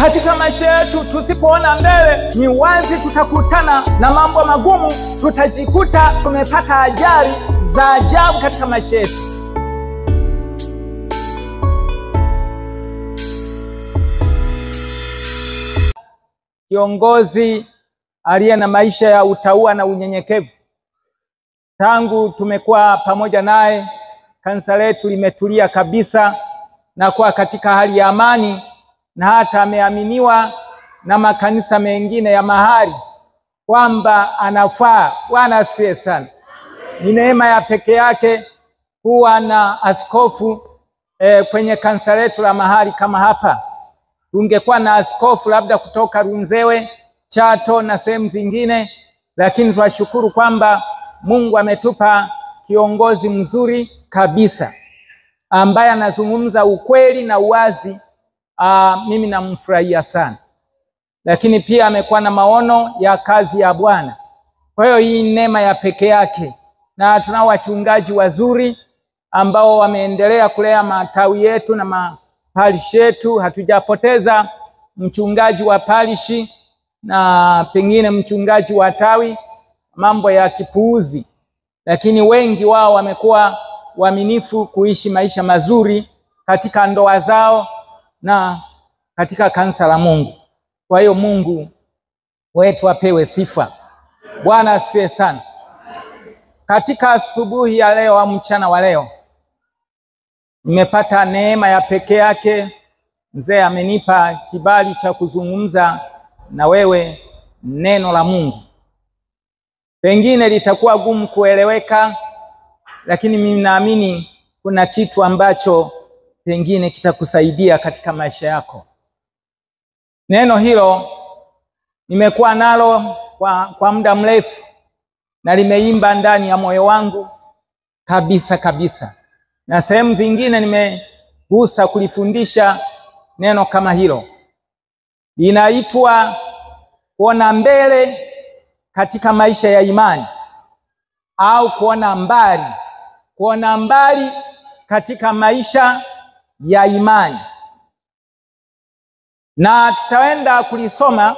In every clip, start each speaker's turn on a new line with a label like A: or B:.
A: Katika maisha yetu tusipoona mbele, ni wazi tutakutana na mambo magumu, tutajikuta tumepata ajali za ajabu katika maisha yetu. Kiongozi aliye na maisha ya utauwa na unyenyekevu, tangu tumekuwa pamoja naye, kanisa letu limetulia kabisa na kuwa katika hali ya amani, na hata ameaminiwa na makanisa mengine ya mahali kwamba anafaa. Bwana asifiwe sana. Ni neema ya peke yake kuwa na askofu kwenye kanisa letu la mahali kama hapa. Tungekuwa na askofu labda kutoka Runzewe, Chato na sehemu zingine, lakini tunashukuru kwamba Mungu ametupa kiongozi mzuri kabisa ambaye anazungumza ukweli na uwazi. Mimi namfurahia sana. Lakini pia amekuwa na maono ya kazi ya Bwana. Kwa hiyo hii neema ya peke yake, na tunao wachungaji wazuri ambao wameendelea kulea matawi yetu na maparishi yetu. Hatujapoteza mchungaji wa parishi na pengine mchungaji wa tawi, mambo ya kipuuzi, lakini wengi wao wamekuwa waaminifu kuishi maisha mazuri katika ndoa zao na katika kanisa la Mungu. Kwa hiyo Mungu wetu apewe sifa. Bwana asifiwe sana. Katika asubuhi ya leo au mchana wa leo, nimepata neema ya pekee yake. Mzee amenipa kibali cha kuzungumza na wewe neno la Mungu. Pengine litakuwa gumu kueleweka, lakini mimi naamini kuna kitu ambacho pengine kitakusaidia katika maisha yako. Neno hilo nimekuwa nalo kwa muda mrefu na limeimba ndani ya moyo wangu kabisa kabisa. Na sehemu zingine nimegusa kulifundisha neno kama hilo. Linaitwa kuona mbele katika maisha ya imani, au kuona mbali. Kuona mbali katika maisha ya imani. Na tutaenda kulisoma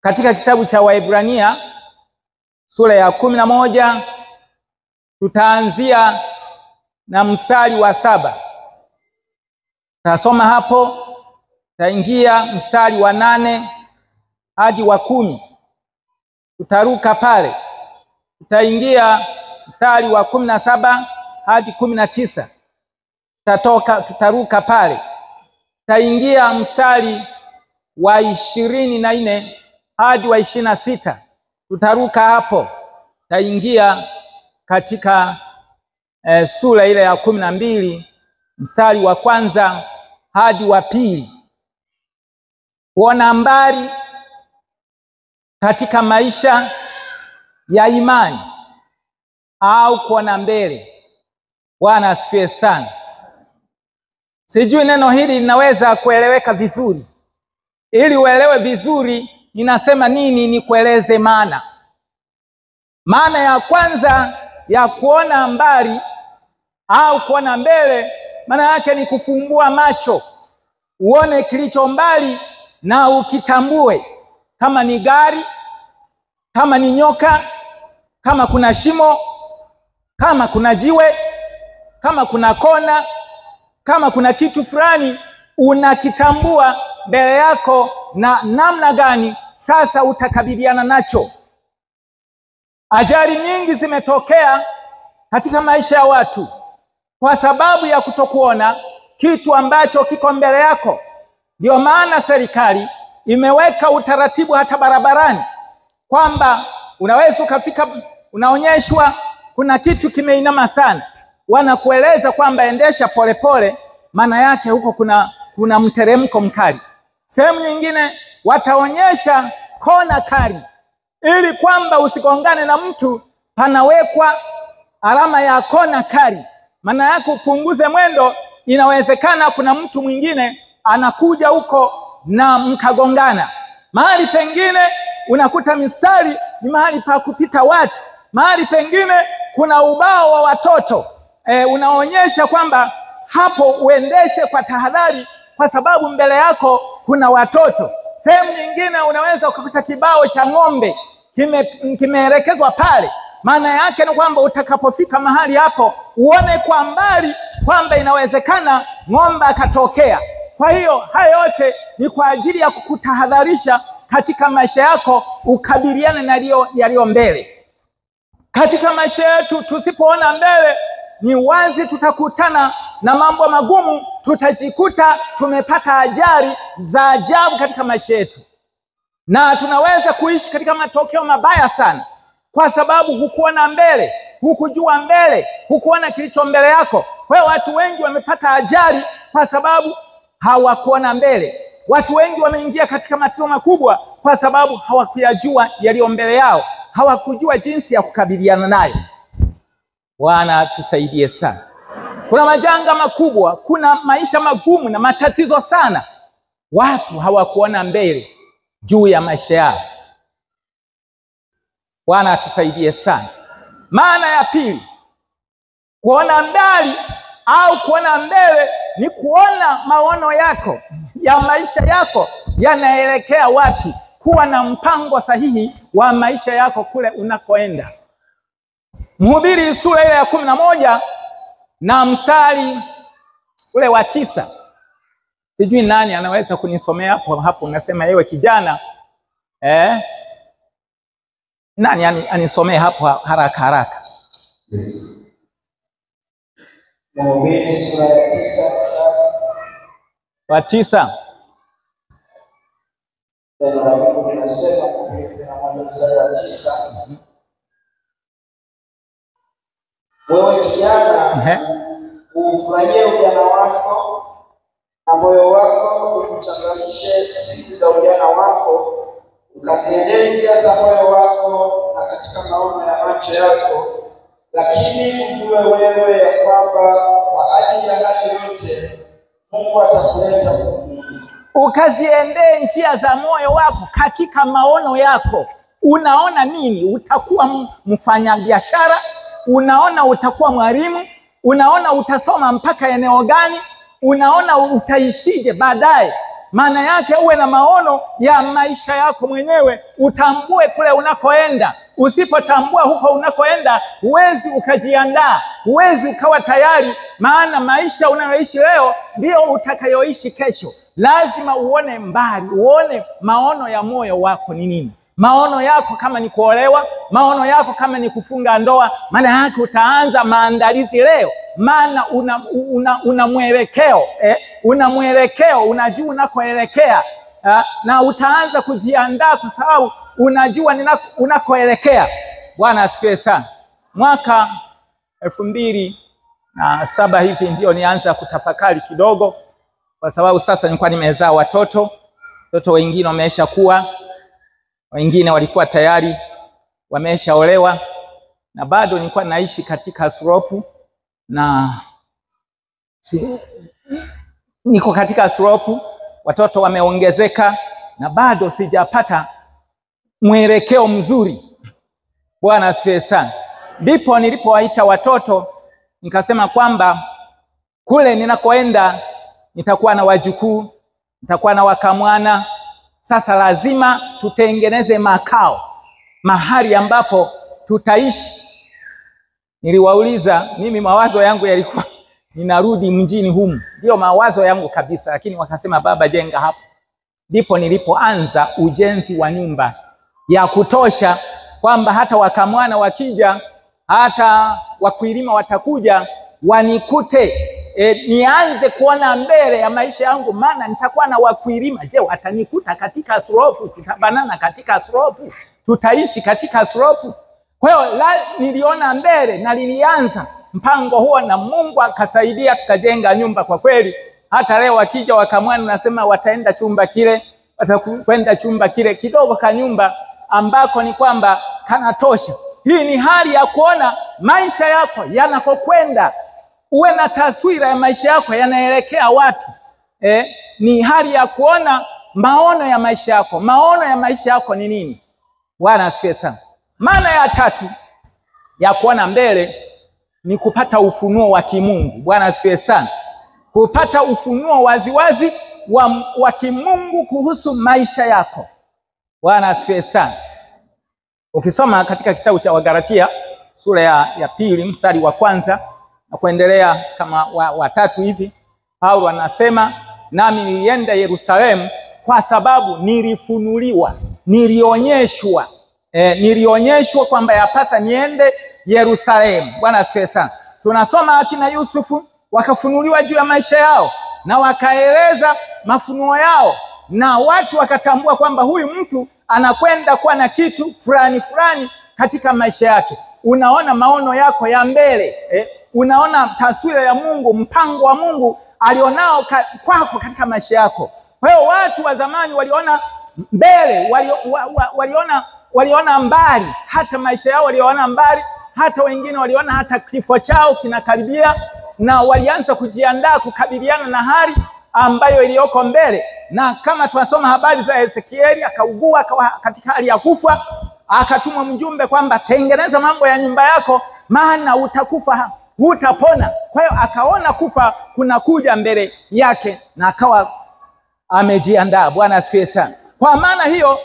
A: katika kitabu cha Waebrania sura ya 11, tutaanzia na mstari wa 7. Tutasoma hapo, tutaingia mstari wa 8 hadi wa 10. Tutaruka pale, tutaingia mstari wa 17 hadi 19. Tutaruka pale, tutaingia mstari wa 24 hadi wa 26. Tutaruka hapo, tutaingia katika sura ile ya 12 mstari wa 1 hadi wa 2. Kuona mbali katika maisha ya imani au kuona mbele. Bwana asifiwe sana. Sijui neno hili linaweza kueleweka vizuri. Ili uelewe vizuri ninasema nini, nikueleze maana. Maana ya kwanza ya kuona mbali au kuona mbele, maana yake ni kufumbua macho, uone kilicho mbali na ukitambue, kama ni gari, kama ni nyoka, kama kuna shimo, kama kuna jiwe, kama kuna kona, kama kuna kitu fulani unakitambua mbele yako na namna gani sasa utakabiliana nacho. Ajali nyingi zimetokea katika maisha ya watu kwa sababu ya kutokuona kitu ambacho kiko mbele yako. Ndio maana serikali imeweka utaratibu hata barabarani kwamba unaweza ukafika, unaonyeshwa kuna kitu kimeinama sana, wanakueleza kwamba endesha polepole, maana yake huko kuna mteremko mkali. Sehemu nyingine wataonyesha kona kali ili kwamba usigongane na mtu, panawekwa alama ya kona kali, maana yake upunguze mwendo, inawezekana kuna mtu mwingine anakuja huko na mkagongana. Mahali pengine unakuta mistari ni mahali pa kupita watu, mahali pengine kuna ubao wa watoto unaonyesha kwamba hapo uendeshe kwa tahadhari, kwa sababu mbele yako kuna watoto. Sehemu nyingine unaweza ukakuta kibao cha ng'ombe kimeelekezwa pale. Maana yake ni kwamba utakapofika mahali hapo uone kwa mbali kwamba inawezekana ng'ombe akatokea. Kwa hiyo hayo yote ni kwa ajili ya kukutahadharisha katika maisha yako, ukabiliane na yaliyo mbele. Katika maisha yetu tusipoona mbele, ni wazi tutakutana na mambo magumu, tutajikuta tumepata ajali za ajabu katika maisha yetu, na tunaweza kuishi katika matokeo mabaya sana, kwa sababu hukuona mbele, hukujua mbele, hukuona kilicho mbele yako. Kwa hiyo watu wengi wamepata ajali kwa sababu hawakuona mbele. Watu wengi wameingia katika matatizo makubwa kwa sababu hawakuyajua yaliyo mbele yao, hawakujua jinsi ya kukabiliana nayo. Bwana tusaidie sana. Kuna majanga makubwa, kuna maisha magumu na matatizo sana. Watu hawakuona mbele juu ya maisha yao. Bwana tusaidie sana. Maana ya pili, kuona mbali au kuona mbele ni kuona maono yako ya maisha yako yanaelekea wapi, kuwa na mpango sahihi wa maisha yako kule unakoenda. Mhubiri sura ile ya 11 na mstari ule wa 9. Sijui nani anaweza kunisomea hapo hapo. Unasema yewe kijana, nani anisomee hapo haraka haraka?
B: Yes. Mhubiri sura ya 9
A: wa 9.
B: Neno la Mungu linasema, Mhubiri 11 mstari wa 9. Wewe kijana, ufurahie ujana wako na moyo wako ukuchangamshe siku za ujana wako, ukaziendee njia za moyo wako na katika maono ya macho yako, lakini ujue wewe ya kwamba kwa ajili ya hayo yote Mungu atakuleta hukumuni.
A: Ukaziendee njia za moyo wako katika maono yako. Unaona nini? Utakuwa mfanyabiashara? Unaona utakuwa mwalimu? Unaona utasoma mpaka eneo gani? Unaona utaishije baadaye? Maana yake uwe na maono ya maisha yako mwenyewe, utambue kule unakoenda. Usipotambua huko unakoenda, huwezi ukajiandaa, huwezi ukawa tayari, maana maisha unayoishi leo ndio utakayoishi kesho. Lazima uone mbali, uone maono ya moyo wako ni nini. Maono yako kama ni kuolewa, maono yako kama ni kufunga ndoa, maana yake utaanza maandalizi leo, maana una mwelekeo, una mwelekeo, unajua unakoelekea, na utaanza kujiandaa kwa sababu unajua unakoelekea. Bwana asifiwe sana. Mwaka 2007 hivi ndio nianza kutafakari kidogo, kwa sababu sasa nilikuwa nimezaa watoto, watoto wengine wameshakuwa, wengine walikuwa tayari wameshaolewa, na bado nilikuwa naishi katika slope, na niko katika slope, watoto wameongezeka na bado sijapata mwelekeo mzuri. Bwana asifiwe sana. Ndipo nilipowaita watoto nikasema kwamba kule ninakoenda nitakuwa na wajukuu, nitakuwa na wakamwana. Sasa lazima tutengeneze makao, mahali ambapo tutaishi. Niliwauliza, mimi mawazo yangu yalikuwa ninarudi mjini humu, ndio mawazo yangu kabisa, lakini wakasema baba, jenga hapo. Ndipo nilipoanza ujenzi wa nyumba ya kutosha, kwamba hata wakamwana wakija, hata wakuilima watakuja wanikute, nianze kuona mbele ya maisha yangu, maana nitakuwa na wakuilima. Je, watanikuta katika slope? Tutabanana katika slope? Tutaishi katika slope? Kwa hiyo niliona mbele na nilianza mpango huo, na Mungu akasaidia tukajenga nyumba. Kwa kweli hata leo wakija wakamwana, nasema wataenda chumba kile, watakwenda chumba kile kidogo ka nyumba ambako ni kwamba kanatosha. Hii ni hali ya kuona maisha yako yanakokwenda, uwe na taswira ya maisha yako yanaelekea wapi. Ni hali ya kuona maono ya maisha yako. Maono ya maisha yako ni nini? Bwana asifiwe sana. Maana ya tatu ya kuona mbele ni kupata ufunuo wa kimungu. Bwana asifiwe sana. Kupata ufunuo waziwazi wa kimungu kuhusu maisha yako. Bwana asifiwe sana. Ukisoma katika kitabu cha Wagalatia sura ya 2 mstari wa 1 na kuendelea kama wa 3 hivi, Paulo anasema, nami nilienda Yerusalemu kwa sababu nilifunuliwa, nilionyeshwa, nilionyeshwa kwamba yapasa niende Yerusalemu. Bwana asifiwe sana. Tunasoma akina Yusufu wakafunuliwa juu ya maisha yao na wakaeleza mafunuo yao, na watu wakatambua kwamba huyu mtu anakwenda kuwa na kitu fulani fulani katika maisha yake. Unaona maono yako ya mbele, unaona taswira ya Mungu, mpango wa Mungu alionao kwako katika maisha yako. Kwa hiyo watu wa zamani waliona mbele, waliona mbali, hata maisha yao waliona mbali, hata wengine waliona hata kifo chao kinakaribia, na walianza kujiandaa kukabiliana na hali ambayo iliyoko mbele. Na kama tunasoma habari za Ezekieli, akaugua akawa katika hali ya kufa, akatumwa mjumbe kwamba tengeneza mambo ya nyumba yako, maana utakufa, hutapona. Kwa hiyo akaona kufa kunakuja mbele yake na akawa amejiandaa. Bwana asifiwe sana. Kwa maana hiyo,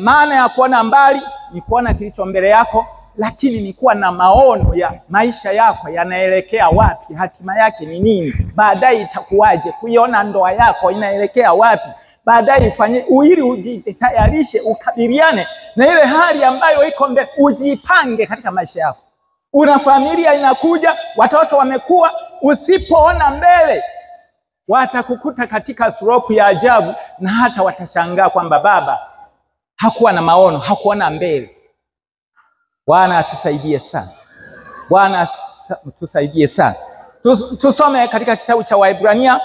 A: maana ya kuona mbali ni kuona kilicho mbele yako, lakini ni kuwa na maono ya maisha yako yanaelekea wapi, hatima yake ni nini, baadaye itakuwaje, kuiona ndoa yako inaelekea wapi, baadaye ifanye ili ujitayarishe ukabiliane na ile hali ambayo iko mbele, ujipange katika maisha yako. Una familia inakuja, watoto wamekuwa, usipoona mbele watakukuta katika slope ya ajabu, na hata watashangaa kwamba baba hakuwa na maono, hakuona mbele. Bwana atusaidie sana. Bwana atusaidie sana. Tusome katika kitabu cha Waebrania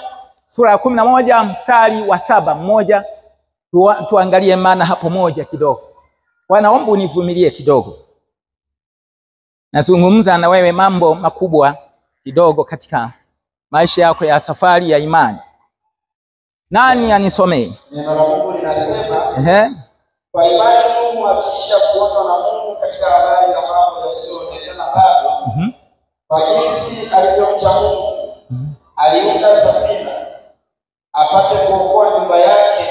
A: sura ya 11 mstari wa 7 mmoja, tuangalie maana hapo moja kidogo. Bwana, omba univumilie kidogo. Nazungumza na wewe mambo makubwa kidogo katika maisha yako ya safari ya imani. Nani anisomee?
B: Neno la Mungu linasema, kwa imani Nuhu akiisha kuonwa na Mungu katika habari za mambo yasiyoonekana bado, kwa jinsi alivyomcha Mungu, aliunda safina apate kuokoa nyumba yake,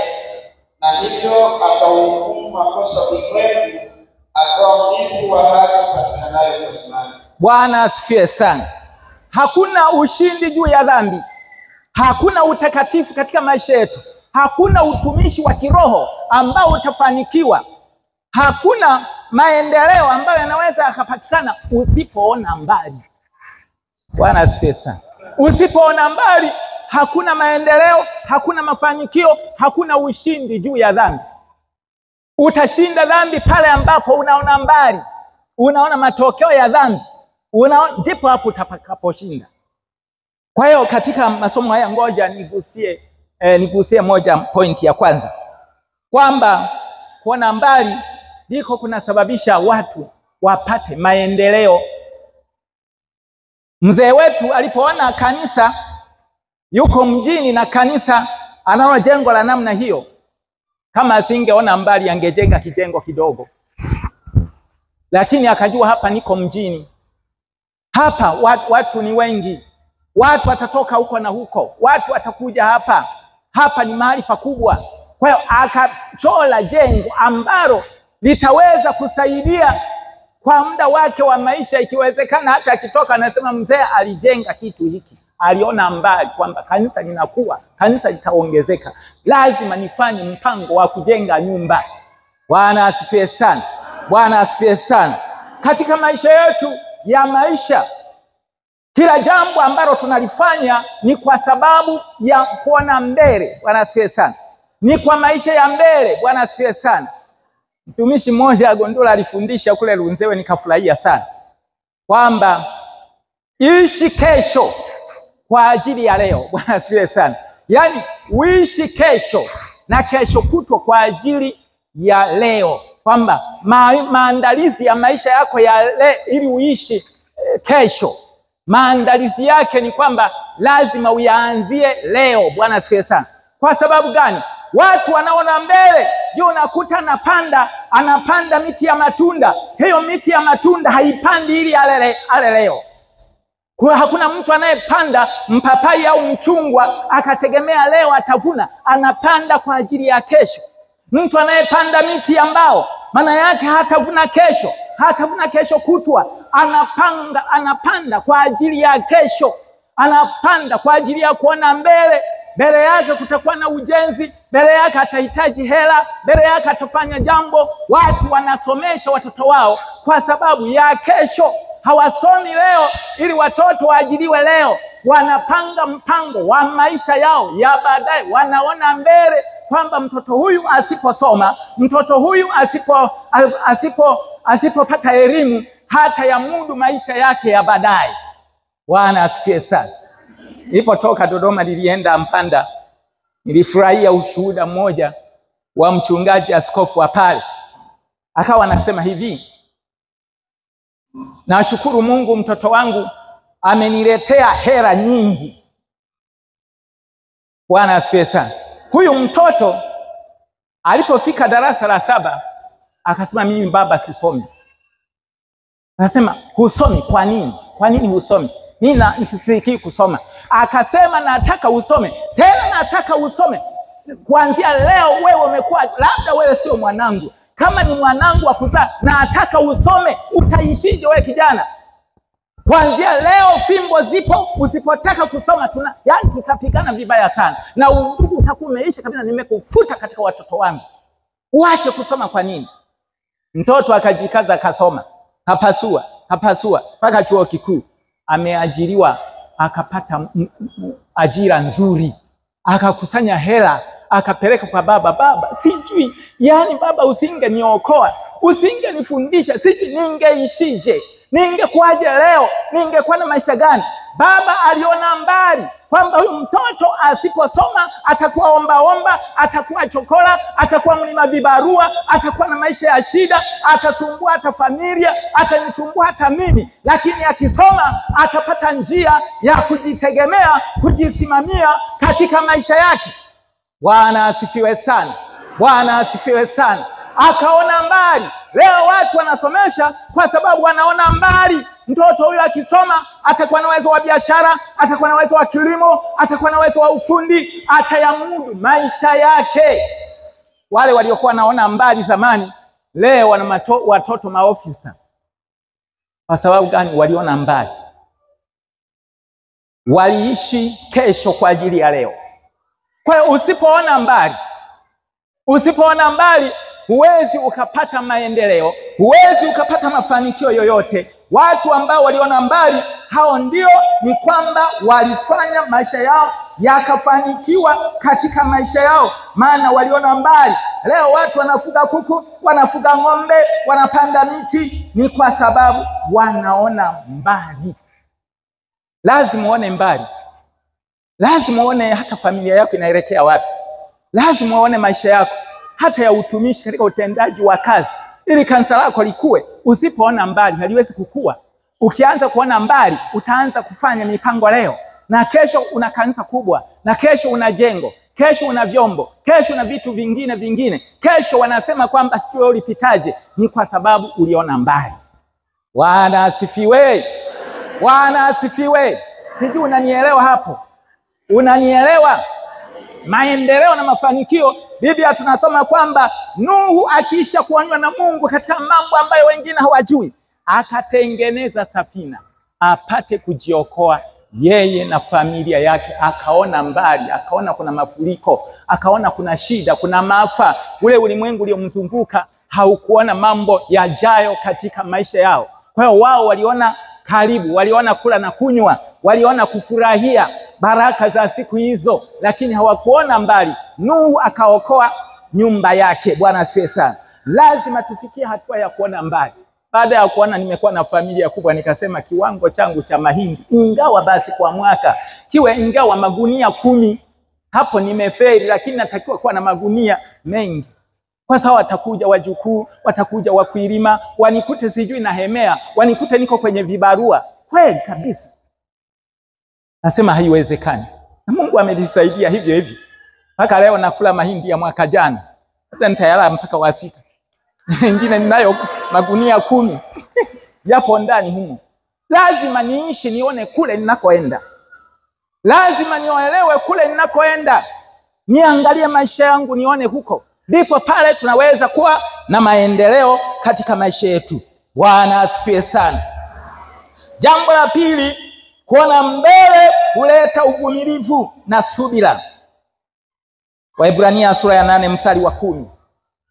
B: na hivyo akauhukumu makosa ulimwengu, akawa mrithi wa haki patikanayo kwa imani.
A: Bwana asifiwe sana. Hakuna ushindi juu ya dhambi, hakuna utakatifu katika maisha yetu, hakuna utumishi wa kiroho ambao utafanikiwa, hakuna maendeleo ambayo yanaweza yakapatikana usipoona mbali. Bwana asifiwe sana. Usipoona mbali, hakuna maendeleo, hakuna mafanikio, hakuna ushindi juu ya dhambi. Utashinda dhambi pale ambapo unaona mbali, unaona matokeo ya dhambi, ndipo hapo utakaposhinda. Kwa hiyo katika masomo haya ngoja nigusie moja point ya kwanza, kwamba kuona mbali ndiko kunasababisha watu wapate maendeleo. Mzee wetu alipoona kanisa yuko mjini na kanisa anaona jengo la namna hiyo, kama asingeona mbali angejenga kijengo kidogo, lakini akajua hapa niko mjini, hapa watu ni wengi, watu watatoka huko na huko, watu watakuja hapa, hapa ni mahali pakubwa. Kwa hiyo akachola jengo ambalo litaweza kusaidia kwa muda wake wa maisha, ikiwezekana hata akitoka anasema mzee alijenga kitu hiki, aliona mbali kwamba kanisa linakuwa, kanisa litaongezeka, lazima nifanye mpango wa kujenga nyumba. Bwana asifiwe sana. Bwana asifiwe sana. Katika maisha yetu ya maisha, kila jambo ambalo tunalifanya ni kwa sababu ya kuona mbele. Bwana asifiwe sana. Ni kwa maisha ya mbele. Bwana asifiwe sana. Mtumishi mmoja Gondola alifundisha kule Lunzewe, nikafurahia sana, kwamba ishi kesho kwa ajili ya leo. Bwana asifiwe sana. Yaani uishi kesho na kesho kutwa kwa ajili ya leo, kwamba maandalizi ya maisha yako ya leo ili uishi kesho, maandalizi yake ni kwamba lazima uyaanzie leo. Bwana asifiwe sana. Kwa sababu gani? Watu wanaona mbele. Ndio unakuta anapanda miti ya matunda. Hiyo miti ya matunda haipandi ili ale leo. Kwa hakuna mtu anayepanda mpapai au mchungwa akategemea leo atavuna, anapanda kwa ajili ya kesho. Mtu anayepanda miti ya mbao, maana yake hatavuna kesho, hatavuna kesho kutwa. Anapanda kwa ajili ya kesho, anapanda kwa ajili ya kuona mbele. Mbele yake kutakuwa na ujenzi, mbele yake atahitaji hela, mbele yake atafanya jambo. Watu wanasomesha watoto wao kwa sababu ya kesho. Hawasomi leo ili watoto waajiriwe leo. Wanapanga mpango wa maisha yao ya baadaye, wanaona mbele kwamba mtoto huyu asiposoma, mtoto huyu asipopata elimu hata yamudu maisha yake ya baadaye. Bwana asifiwe sana. Nilipotoka Dodoma nilienda Mpanda, nilifurahia ushuhuda mmoja wa mchungaji askofu wa pale. Akawa anasema hivi: nashukuru Mungu, mtoto wangu ameniletea hela nyingi. Bwana asifiwe sana. Huyu mtoto alipofika darasa la 7 akasema, mimi baba sisomi. Akasema, husomi kwa nini? Kwa nini husomi? Mimi sisikii kusoma. Akasema, nataka usome. Tena nataka usome. Kuanzia leo wewe umekuwa, labda wewe sio mwanangu, kama ni mwanangu wa kuzaa, nataka usome. Utaishije wewe kijana? Kuanzia leo fimbo zipo, usipotaka kusoma yaani tutapigana vibaya sana. Na undugu utakuwa umeisha kabisa, nimekufuta katika watoto wangu. Uache kusoma kwa nini? Mtoto akajikaza akasoma, kapasua mpaka chuo kikuu. Ameajiriwa, akapata ajira nzuri, akakusanya hela, akapeleka kwa baba. Baba, sijui, yani baba usingeniokoa, usingenifundisha, sijui ningeishije, ningekuaje leo, ningekuwa na maisha gani? Baba aliona mbali kwamba huyu mtoto asiposoma atakuwa omba omba, atakuwa chokola, atakuwa mlima vibarua, atakuwa na maisha ya shida, atasumbua hata familia, atanisumbua hata mimi. Lakini akisoma atapata njia ya kujitegemea, kujisimamia katika maisha yake. Bwana asifiwe sana. Bwana asifiwe sana. Akaona mbali. Leo watu wanasomesha kwa sababu wanaona mbali. Mtoto huyu akisoma atakuwa na uwezo wa biashara, atakuwa na uwezo wa kilimo, atakuwa na uwezo wa ufundi, atayamudu maisha yake. Wale waliokuwa naona mbali zamani leo wana watoto maofisa. Kwa sababu gani? Waliona mbali. Waliishi kesho kwa ajili ya leo. Kwa hiyo usipoona mbali, usipoona mbali huwezi ukapata maendeleo, huwezi ukapata mafanikio yoyote. Watu ambao waliona mbali, hao ndio ni kwamba walifanya maisha yao yakafanikiwa katika maisha yao, maana waliona mbali. Leo watu wanafuga kuku, wanafuga ng'ombe, wanapanda miti, ni kwa sababu wanaona mbali. Lazima uone mbali. Lazima uone hata familia yako inaelekea wapi. Lazima uone maisha yako hata ya utumishi katika utendaji wa kazi, ili kanisa lako likue. Usipoona mbali haliwezi kukua. Ukianza kuona mbali utaanza kufanya mipango leo, na kesho una kanisa kubwa, na kesho una jengo, kesho una vyombo, kesho una vitu vingine vingine. Kesho wanasema kwamba sio ulipitaje, ni kwa sababu uliona mbali. Bwana asifiwe. Bwana asifiwe. Sijui unanielewa hapo? Unanielewa? Maendeleo na mafanikio, Biblia tunasoma kwamba Nuhu akiisha kuonywa na Mungu katika mambo ambayo wengine hawajui, akatengeneza safina apate kujiokoa yeye na familia yake. Akaona mbali, akaona kuna mafuriko, akaona kuna shida, kuna maafa. Ule ulimwengu uliomzunguka haukuona mambo yajayo katika maisha yao. Kwa hiyo wao waliona karibu, waliona kula na kunywa, waliona kufurahia baraka za siku hizo, lakini hawakuona mbali. Nuhu akaokoa nyumba yake. Bwana asifiwe sana. Lazima tufikie hatua ya kuona mbali. Baada ya kuona nimekuwa na familia kubwa, nikasema kiwango changu cha mahindi ingawa basi kwa mwaka kiwe ingawa magunia 10, hapo nimefeli, lakini natakiwa kuwa na magunia mengi. Kwa sababu watakuja wajukuu, watakuja wakuilima, wanikute sijui na hemea, wanikute niko kwenye vibarua. Kweli kabisa. Nasema haiwezekani. Na Mungu amenisaidia hivyo hivyo. Mpaka leo nakula mahindi ya mwaka jana. Hata nitayala mpaka wa 6. Wengine ninayo magunia 10. Yapo ndani humo. Lazima niishi nione kule ninakoenda, lazima nielewe kule ninakoenda, niangalie maisha yangu nione huko. Ndipo pale tunaweza kuwa na maendeleo katika maisha yetu. Bwana asifiwe sana. Jambo la pili, kuona mbele huleta uvumilivu na subira. Waebrania sura ya 8 mstari wa 10.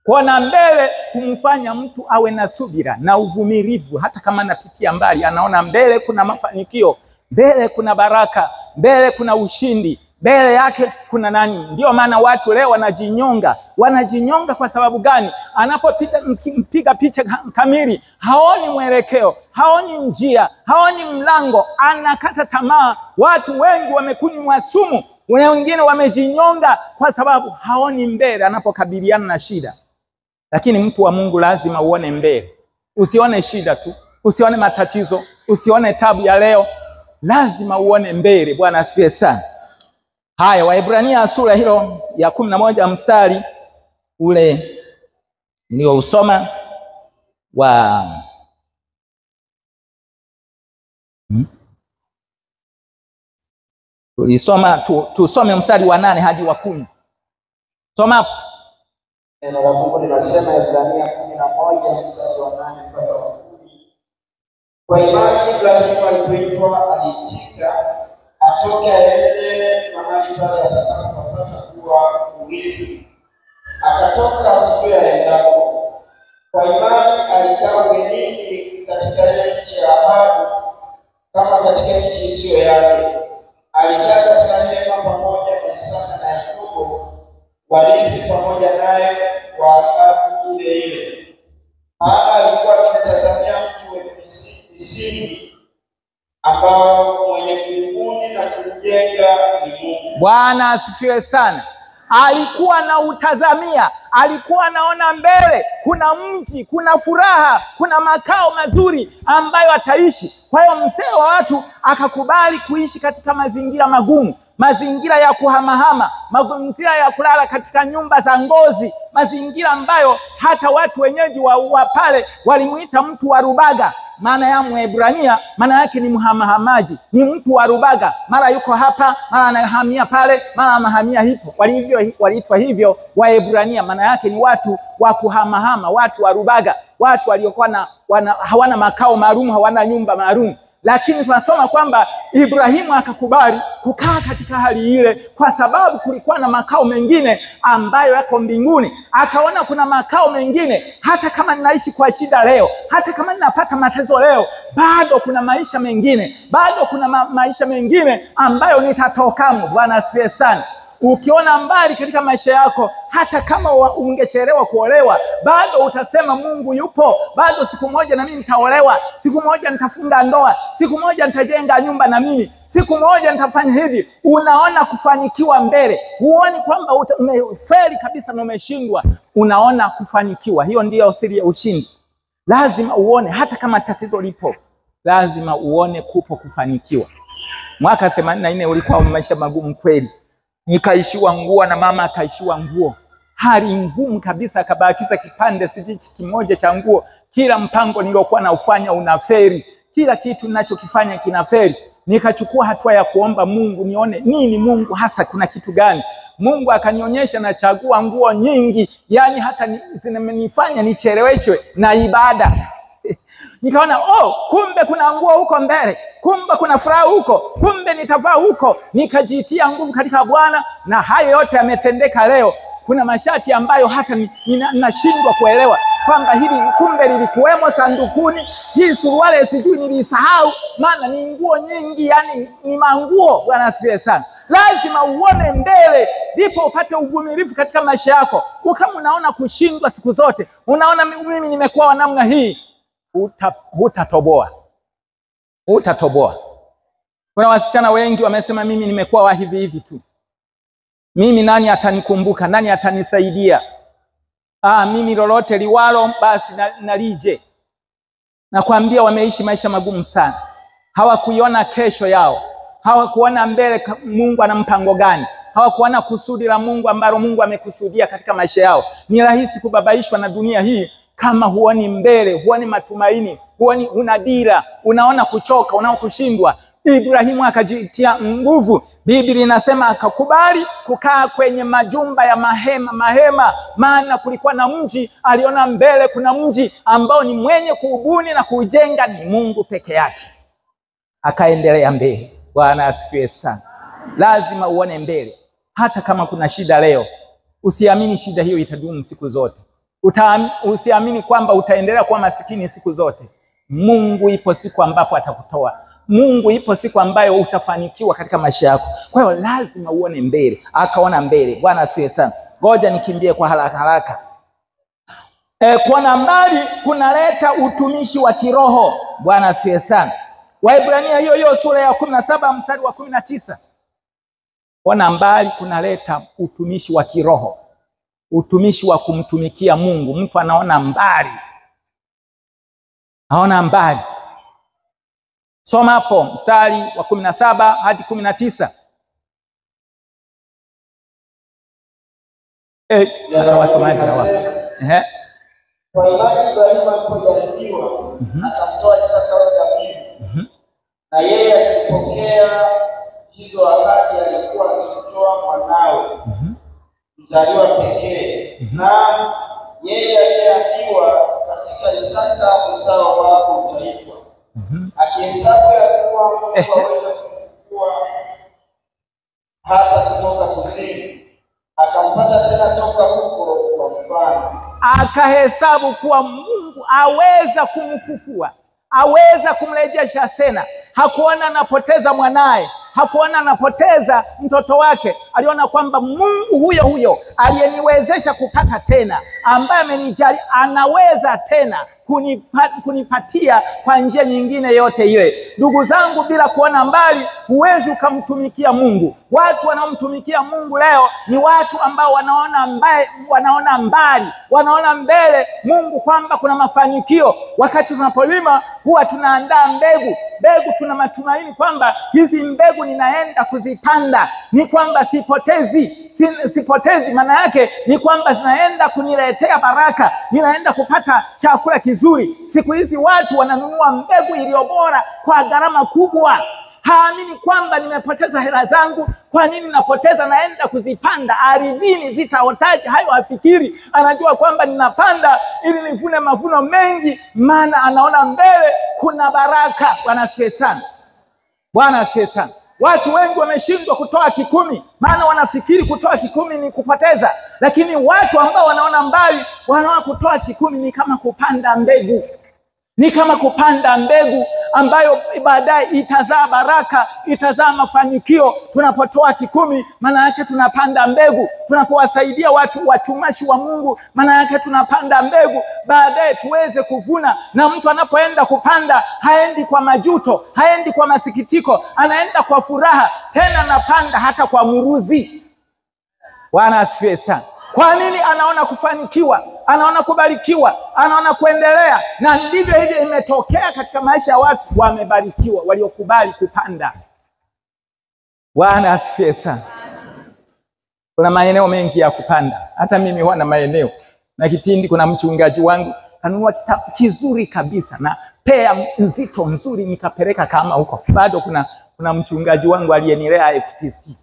A: Kuona mbele kumfanya mtu awe na subira na uvumilivu, hata kama anapitia mbali, anaona mbele kuna mafanikio, mbele kuna baraka, mbele kuna ushindi, mbele yake kuna nani. Ndio maana watu leo wanajinyonga. Wanajinyonga kwa sababu gani? Anapopita mpiga picha kamili, haoni mwelekeo, haoni njia, haoni mlango, anakata tamaa. Watu wengi wamekunywa sumu, wengine wamejinyonga kwa sababu haoni mbele anapokabiliana na shida. Lakini mtu wa Mungu lazima uone mbele. Usione shida tu, usione matatizo, usione tabu ya leo, lazima uone mbele. Bwana asifiwe sana. Haya, Waebrania sura hilo ya 11 mstari ule niliousoma wa tulisoma tusome mstari wa 8 hadi wa 10. Soma hapo.
B: Neno la Mungu linasema Waebrania 11 mstari wa 8 mpaka wa 10. Kwa imani Ibrahimu alipoitwa aliitika atoke aende mahali pale atakapopata kuwa urithi, akatoka siku ya aendako. Kwa imani alikaa ugenini katika ile nchi ya ahadi, kama katika nchi isiyo yake. Alikaa katika hema pamoja na Isaka na Yakobo, warithi pamoja naye wa ahadi ile ile. Maana alikuwa akimtazamia mji wenye misingi, ambao mwenye kuubuni na kuujenga ni Mungu.
A: Bwana asifiwe sana. Alikuwa na utazamia, alikuwa anaona mbele, kuna mji, kuna furaha, kuna makao mazuri ambayo ataishi. Kwa hiyo mzee wa watu akakubali kuishi katika mazingira magumu, mazingira ya kuhamahama, mazingira ya kulala katika nyumba za ngozi, mazingira ambayo hata watu wenyeji wa pale walimuita mtu wa rubaga. Maana ya Mwebrania, maana yake ni mhamahamaji, ni mtu wa rubaga, mara yuko hapa, mara anahamia pale, mara anahamia hipo. Waliitwa hivyo Waebrania, maana yake ni watu wa kuhamahama, watu wa rubaga, watu waliokuwa hawana makao maalum, hawana nyumba maalum. Lakini tunasoma kwamba Ibrahimu akakubali kukaa katika hali ile kwa sababu kulikuwa na makao mengine ambayo yako mbinguni. Akaona kuna makao mengine, hata kama ninaishi kwa shida leo, hata kama ninapata mateso leo, bado kuna maisha mengine, bado kuna maisha mengine ambayo nitatokamo. Bwana asifiwe sana. Ukiona mbali katika maisha yako, hata kama ungechelewa kuolewa, bado utasema Mungu yupo, bado siku moja na mimi nitaolewa, siku moja nitafunga ndoa, siku moja nitajenga nyumba na mimi, siku moja nitafanya hivi. Unaona kufanikiwa mbele, huoni kwamba umefeli kabisa na umeshindwa, unaona kufanikiwa. Hiyo ndiyo siri ya ushindi. Lazima uone, hata kama tatizo lipo, lazima uone kupo kufanikiwa. Mwaka 84 ulikuwa maisha magumu kweli. Nikaishiwa nguo na mama akaishiwa nguo. Hali ngumu kabisa, akabakiza kipande sijui kimoja cha nguo. Kila mpango niliokuwa naufanya unaferi, kila kitu ninachokifanya kinaferi. Nikachukua hatua ya kuomba Mungu nione nini Mungu hasa, kuna kitu gani. Mungu akanionyesha nachagua nguo nyingi, yani hata zinanifanya nicheleweshwe na ibada. Nikaona oh, kumbe kuna nguo huko mbele, kumbe kuna furaha huko, kumbe nitavaa huko. Nikajitia nguvu katika Bwana, na hayo yote yametendeka leo. Kuna mashati ambayo hata ninashindwa kuelewa kwamba hili kumbe lilikuwemo sandukuni, hii suruali sijui nilisahau, maana ni nguo nyingi, yani ni manguo. Bwana asifiwe sana. Lazima uone mbele ndipo upate uvumilivu katika maisha yako. Kama unaona kushindwa siku zote, unaona mimi nimekuwa wa namna hii, hutatoboa. Hutatoboa. Kuna wasichana wengi wamesema mimi nimekuwa wa hivi hivi tu, mimi nani atanikumbuka, nani atanisaidia? Mimi lolote liwalo basi nalije. Nakwambia wameishi maisha magumu sana. Hawakuiona kesho yao, hawakuona mbele Mungu ana mpango gani, hawakuona kusudi la Mungu ambalo Mungu amekusudia katika maisha yao. Ni rahisi kubabaishwa na dunia hii Kama huoni mbele, huoni matumaini, huoni, huna dira, unaona kuchoka, unaona kushindwa. Ibrahimu akajitia nguvu. Biblia inasema akakubali kukaa kwenye majumba ya mahema mahema, maana kulikuwa na mji, aliona mbele kuna mji ambao ni mwenye kuubuni na kuujenga ni Mungu peke yake. Akaendelea mbele. Bwana asifiwe sana. Lazima uone mbele, hata kama kuna shida leo. Usiamini shida hiyo itadumu siku zote. Usiamini kwamba utaendelea kuwa masikini siku zote. Mungu ipo siku ambapo atakutoa. Mungu ipo siku ambayo utafanikiwa katika maisha yako. Kwa hiyo lazima uone mbele. Akaona mbele. Bwana asifiwe sana. Ngoja nikimbie kwa haraka haraka. Kuona mbali kunaleta utumishi wa kiroho. Bwana asifiwe sana. Waebrania hiyo hiyo sura ya 17 mstari wa 19. Kuona mbali kunaleta utumishi wa kiroho. Utumishi wa kumtumikia Mungu. Mtu anaona mbali. Anaona mbali. Soma hapo mstari wa 17 hadi 19. Wasomaji hawa.
B: Kwa imani Ibrahimu alipojaribiwa, akamtoa Isaka dhabihu. Na yeye akipokea hizo ahadi alikuwa akimtoa mwanawe mzaliwa pekee. Na yeye aliyeambiwa, katika Isaka uzao wako utaitwa. Akihesabu ya kuwa Mungu aweza kumfufua hata kutoka kuzimu, akampata tena toka huko kwa mfano.
A: Akahesabu kuwa Mungu aweza kumfufua, aweza kumrejesha tena. Hakuona anapoteza mwanae, hakuona anapoteza mtoto wake. Aliona kwamba Mungu huyo huyo aliyeniwezesha kupata tena, ambaye amenijali, anaweza tena kunipatia kwa njia nyingine yote ile. Ndugu zangu, bila kuona mbali huwezi ukamtumikia Mungu. Watu wanaomtumikia Mungu leo ni watu ambao wanaona mbali, wanaona mbali, wanaona mbele Mungu kwamba kuna mafanikio. Wakati tunapolima huwa tunaandaa mbegu. Mbegu tuna matumaini kwamba hizi mbegu ninaenda kuzipanda, ni kwamba sipotezi, sipotezi. Maana yake ni kwamba zinaenda kuniletea baraka, ninaenda kupata chakula kizuri. Siku hizi watu wananunua mbegu iliyo bora kwa gharama kubwa. Haamini kwamba nimepoteza hela zangu. Kwa nini napoteza? Naenda kuzipanda ardhini, zitaotaje? Hayo hafikiri. Anajua kwamba ninapanda ili nivune mavuno mengi, maana anaona mbele kuna baraka. Bwana asifiwe sana. Bwana asifiwe sana. Watu wengi wameshindwa kutoa kikumi, maana wanafikiri kutoa kikumi ni kupoteza. Lakini watu ambao wanaona mbali wanaona kutoa kikumi ni kama kupanda mbegu. Ni kama kupanda mbegu ambayo baadaye itazaa baraka, itazaa mafanikio. Tunapotoa kikumi, maana yake tunapanda mbegu. Tunapowasaidia watu watumishi wa Mungu, maana yake tunapanda mbegu, baadaye tuweze kuvuna. Na mtu anapoenda kupanda haendi kwa majuto, haendi kwa masikitiko, anaenda kwa furaha. Tena anapanda hata kwa muruzi. Bwana asifiwe sana. Kwa nini? Anaona kufanikiwa, anaona kubarikiwa, anaona kuendelea. Na ndivyo hivyo imetokea katika maisha ya watu wamebarikiwa, waliokubali kupanda. Bwana asifiwe sana. Kuna maeneo mengi ya kupanda. Hata mimi huwa na maeneo. Na kipindi kuna mchungaji wangu kanunua kitabu kizuri kabisa na pea nzito nzuri, nikapeleka kama huko. Bado kuna mchungaji wangu aliyenilea FTC.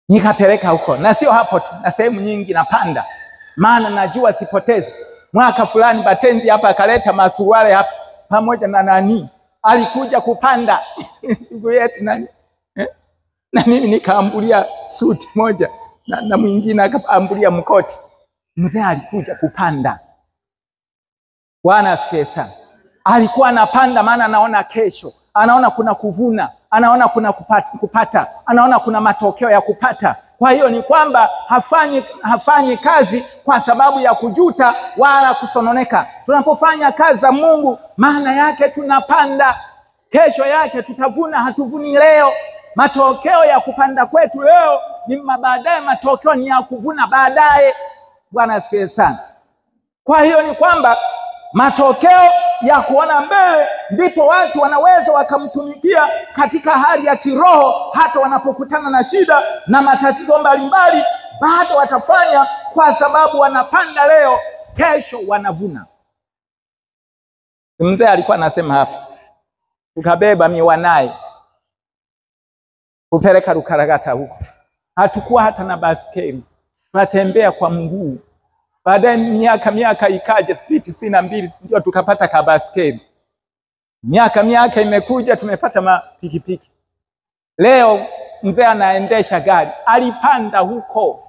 A: Nikapeleka huko. Na sio hapo tu, na sehemu nyingi napanda, maana najua sipotezi. Mwaka fulani Batenzi hapa akaleta masuruali hapa pamoja na nani, alikuja kupanda ndugu yetu nani, Na mimi nikaambulia suti moja na mwingine akaambulia mkoti. Mzee alikuja kupanda. Bwana asifiwe sana. Alikuwa anapanda maana anaona kesho, anaona kuna kuvuna, anaona kuna kupata, anaona kuna matokeo ya kupata. Kwa hiyo ni kwamba hafanyi kazi kwa sababu ya kujuta wala kusononeka. Tunapofanya kazi za Mungu, maana yake tunapanda, kesho yake tutavuna. Hatuvuni leo. Matokeo ya kupanda kwetu leo ni baadaye, matokeo ni ya kuvuna baadaye. Bwana asifiwe sana. Kwa hiyo ni kwamba matokeo ya kuona mbele, ndipo watu wanaweza wakamtumikia katika hali ya kiroho. Hata wanapokutana na shida na matatizo mbalimbali, bado watafanya, kwa sababu wanapanda leo, kesho wanavuna. Mzee alikuwa anasema hapa, tukabeba miwanaye kupeleka Rukaragata huko. Hatukuwa hata na baskeli, tunatembea kwa mguu. Baadaye miaka ikaja, 92 ndio tukapata kabaskeli. Miaka imekuja tumepata mapikipiki. Leo mzee anaendesha gari. Alipanda huko,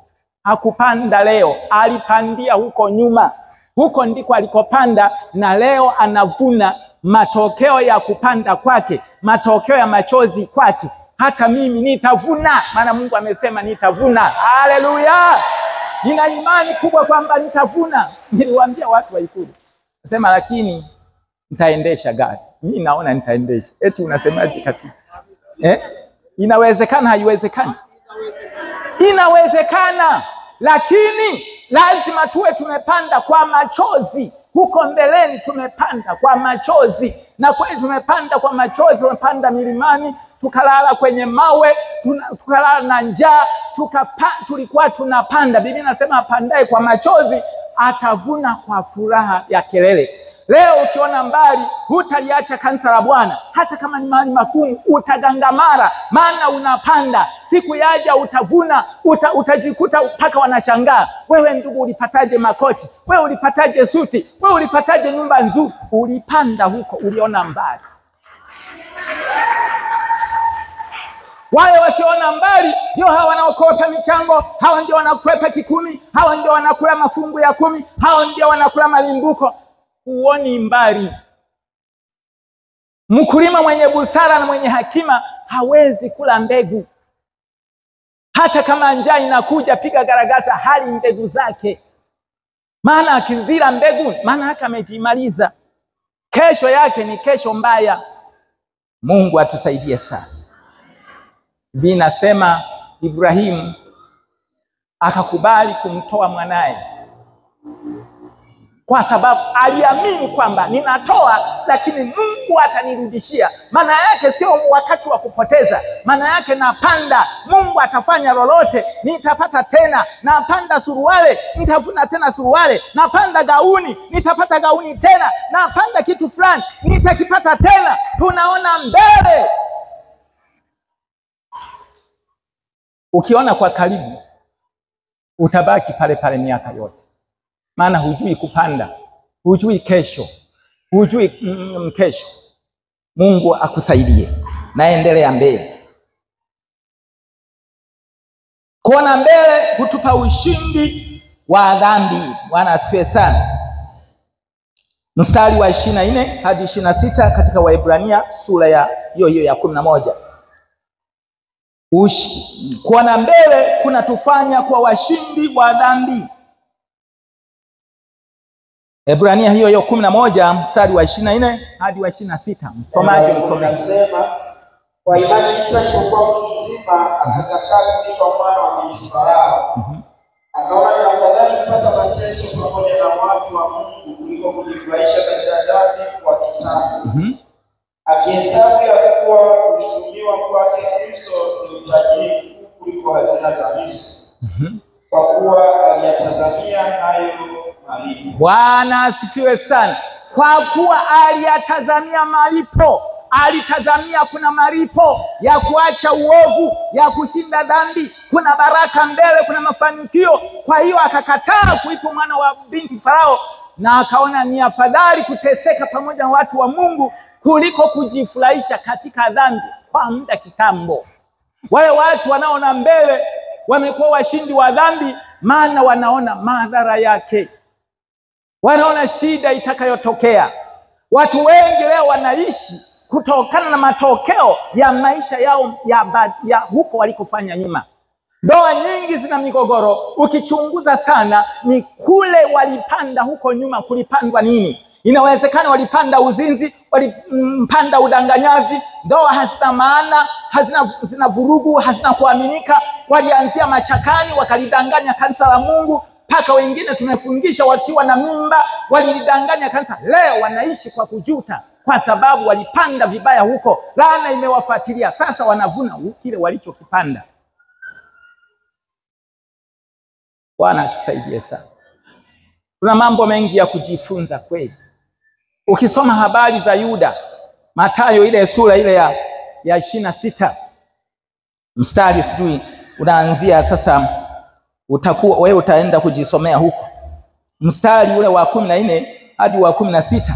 A: hakupanda leo, alipandia huko nyuma. Huko ndiko alikopanda, na leo anavuna matokeo ya kupanda kwake, matokeo ya machozi kwake. Hata mimi nitavuna, maana Mungu amesema nitavuna. Haleluya! Nina imani kubwa kwamba nitavuna. Niliwaambia watu wa Ikulu, nasema lakini nitaendesha gari. Mimi naona nitaendesha. Eti unasemaje katika? Inawezekana, haiwezekani? Inawezekana, lakini lazima tuwe tumepanda kwa machozi. Huko mbeleni tumepanda kwa machozi, na kweli tumepanda kwa machozi. Tumepanda milimani, tukalala kwenye mawe, tukalala na njaa, tulikuwa tunapanda. Biblia inasema apandaye kwa machozi atavuna kwa furaha ya kelele. Leo ukiona mbali hutaliacha kanisa la Bwana, hata kama ni mahali magumu utagangamara, maana unapanda. Siku yaja utavuna, utajikuta mpaka wanashangaa, wewe ndugu ulipataje makoti? Wewe ulipataje suti? Wewe ulipataje nyumba nzuri? Ulipanda huko, uliona mbali. Wale wasiona mbali ndio hawa wanaokota michango, hawa ndio wanakwepa kikumi, hawa ndio wanakula mafungu ya 10, hawa ndio wanakula malimbuko. Huoni mbali. Mkulima mwenye busara na mwenye hakima hawezi kula mbegu. Hata kama njaa inakuja, piga garagaza, hali mbegu zake. Maana akizila mbegu, maana haka amejimaliza. Kesho yake ni kesho mbaya. Mungu atusaidie sana. Biblia inasema Ibrahimu akakubali kumtoa mwanae, kwa sababu aliamini kwamba ninatoa lakini Mungu atanirudishia. Maana yake sio wakati wa kupoteza. Maana yake napanda, Mungu atafanya lolote, nitapata tena. Napanda suruale, nitavuna tena suruale. Napanda gauni, nitapata gauni tena. Napanda kitu fulani, nitakipata tena. Tunaona mbele. Ukiona kwa karibu utabaki pale pale miaka yote. Maana hujui kupanda, hujui kesho, hujui kesho. Mungu akusaidie. Naendelea mbele. Kuona mbele hutupa ushindi wa dhambi. Bwana asifiwe sana. Mstari wa 24 hadi 26 katika Waebrania sura ya hiyo hiyo ya 11. Kuona mbele kunatufanya kuwa washindi wa dhambi. Ebrania hiyo hiyo 11 mstari wa 24 hadi wa 26. Msomaji msome.
B: Anasema kwa imani Musa alipokuwa mtu mzima akakataa kuitwa mwana wa binti Farao. Akaona ni afadhali kupata mateso pamoja na watu wa Mungu kuliko kujifurahisha katika dhambi kwa kitambo. Akihesabu ya kuwa kushutumiwa kwake Kristo ni utajiri mkuu kuliko hazina za Misri. Kwa kuwa aliyatazamia hayo malipo.
A: Bwana asifiwe sana. Kwa kuwa aliyatazamia malipo, alitazamia kuna malipo ya kuacha uovu, ya kushinda dhambi, kuna baraka mbele, kuna mafanikio. Kwa hiyo akakataa kuitwa mwana wa binti Farao, na akaona ni afadhali kuteseka pamoja na watu wa Mungu kuliko kujifurahisha katika dhambi kwa muda kitambo. Wale watu wanaona mbele wamekuwa washindi wa dhambi, maana wanaona madhara yake, wanaona shida itakayotokea. Watu wengi leo wanaishi kutokana na matokeo ya maisha yao ya huko walikofanya nyuma. Ndoa nyingi zina migogoro, ukichunguza sana ni kule walipanda huko nyuma. Kulipandwa nini? Inawezekana walipanda uzinzi, walipanda udanganyaji. Ndoa hazina maana, hazina vurugu, hazina kuaminika. Walianzia machakani, wakalidanganya kanisa la Mungu, mpaka wengine tumefungisha wakiwa na mimba, walilidanganya kanisa. Leo wanaishi kwa kujuta, kwa sababu walipanda vibaya huko. Laana imewafuatilia, sasa wanavuna kile walichokipanda. Bwana atusaidie sana. Kuna mambo mengi ya kujifunza kweli. Ukisoma habari za Yuda, Mathayo ile sura ile ya 26 mstari sijui unaanzia sasa, utakuwa wewe utaenda kujisomea huko, mstari ule wa 14 hadi wa 16,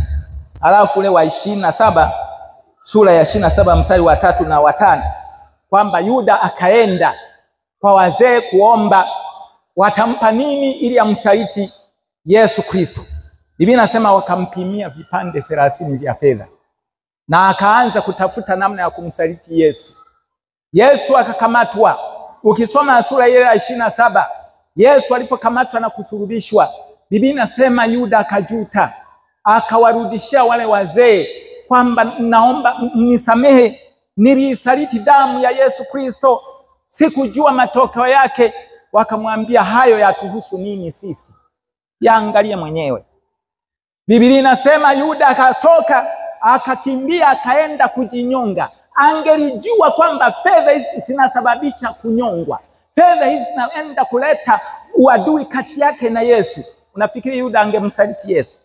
A: alafu ule wa 27, sura ya 27 mstari wa 3 na wa 5, kwamba Yuda akaenda kwa wazee kuomba watampa nini ili amsaliti Yesu Kristo. Biblia inasema wakampimia vipande 30 vya fedha, na akaanza kutafuta namna ya kumsaliti Yesu. Yesu akakamatwa. Ukisoma sura ile ya 27, Yesu alipokamatwa na kusulubishwa, Biblia inasema Yuda akajuta, akawarudishia wale wazee kwamba naomba mnisamehe, niliisaliti damu ya Yesu Kristo, sikujua matokeo yake. Wakamwambia hayo yatuhusu nini sisi, yaangalie mwenyewe. Biblia inasema Yuda akatoka akakimbia akaenda kujinyonga. Angelijua kwamba fedha hizi zinasababisha kunyongwa, fedha hizi zinaenda kuleta uadui kati yake na Yesu, unafikiri Yuda angemsaliti Yesu?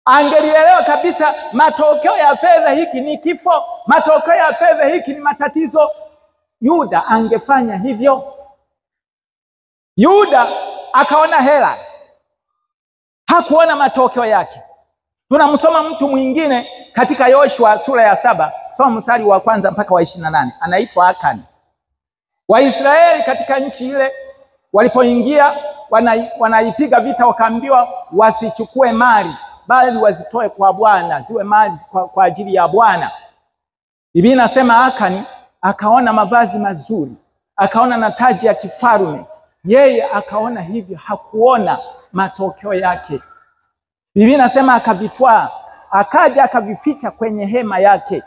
A: Angelielewa kabisa matokeo ya fedha hiki ni kifo, matokeo ya fedha hiki ni matatizo. Yuda angefanya hivyo? Yuda akaona hela, hakuona matokeo yake. Tunamsoma mtu mwingine katika Yoshua sura ya 7, soma mstari wa 1 mpaka wa 28, anaitwa Akani. Waisraeli katika nchi ile walipoingia wanaipiga vita, wakaambiwa wasichukue mali bali wazitoe kwa Bwana, ziwe mali kwa ajili ya Bwana. Biblia inasema Akani akaona mavazi mazuri, akaona na taji ya kifalme. Yeye akaona hivyo, hakuona matokeo yake. Biblia inasema akavitwaa, akaja akavificha kwenye hema yake.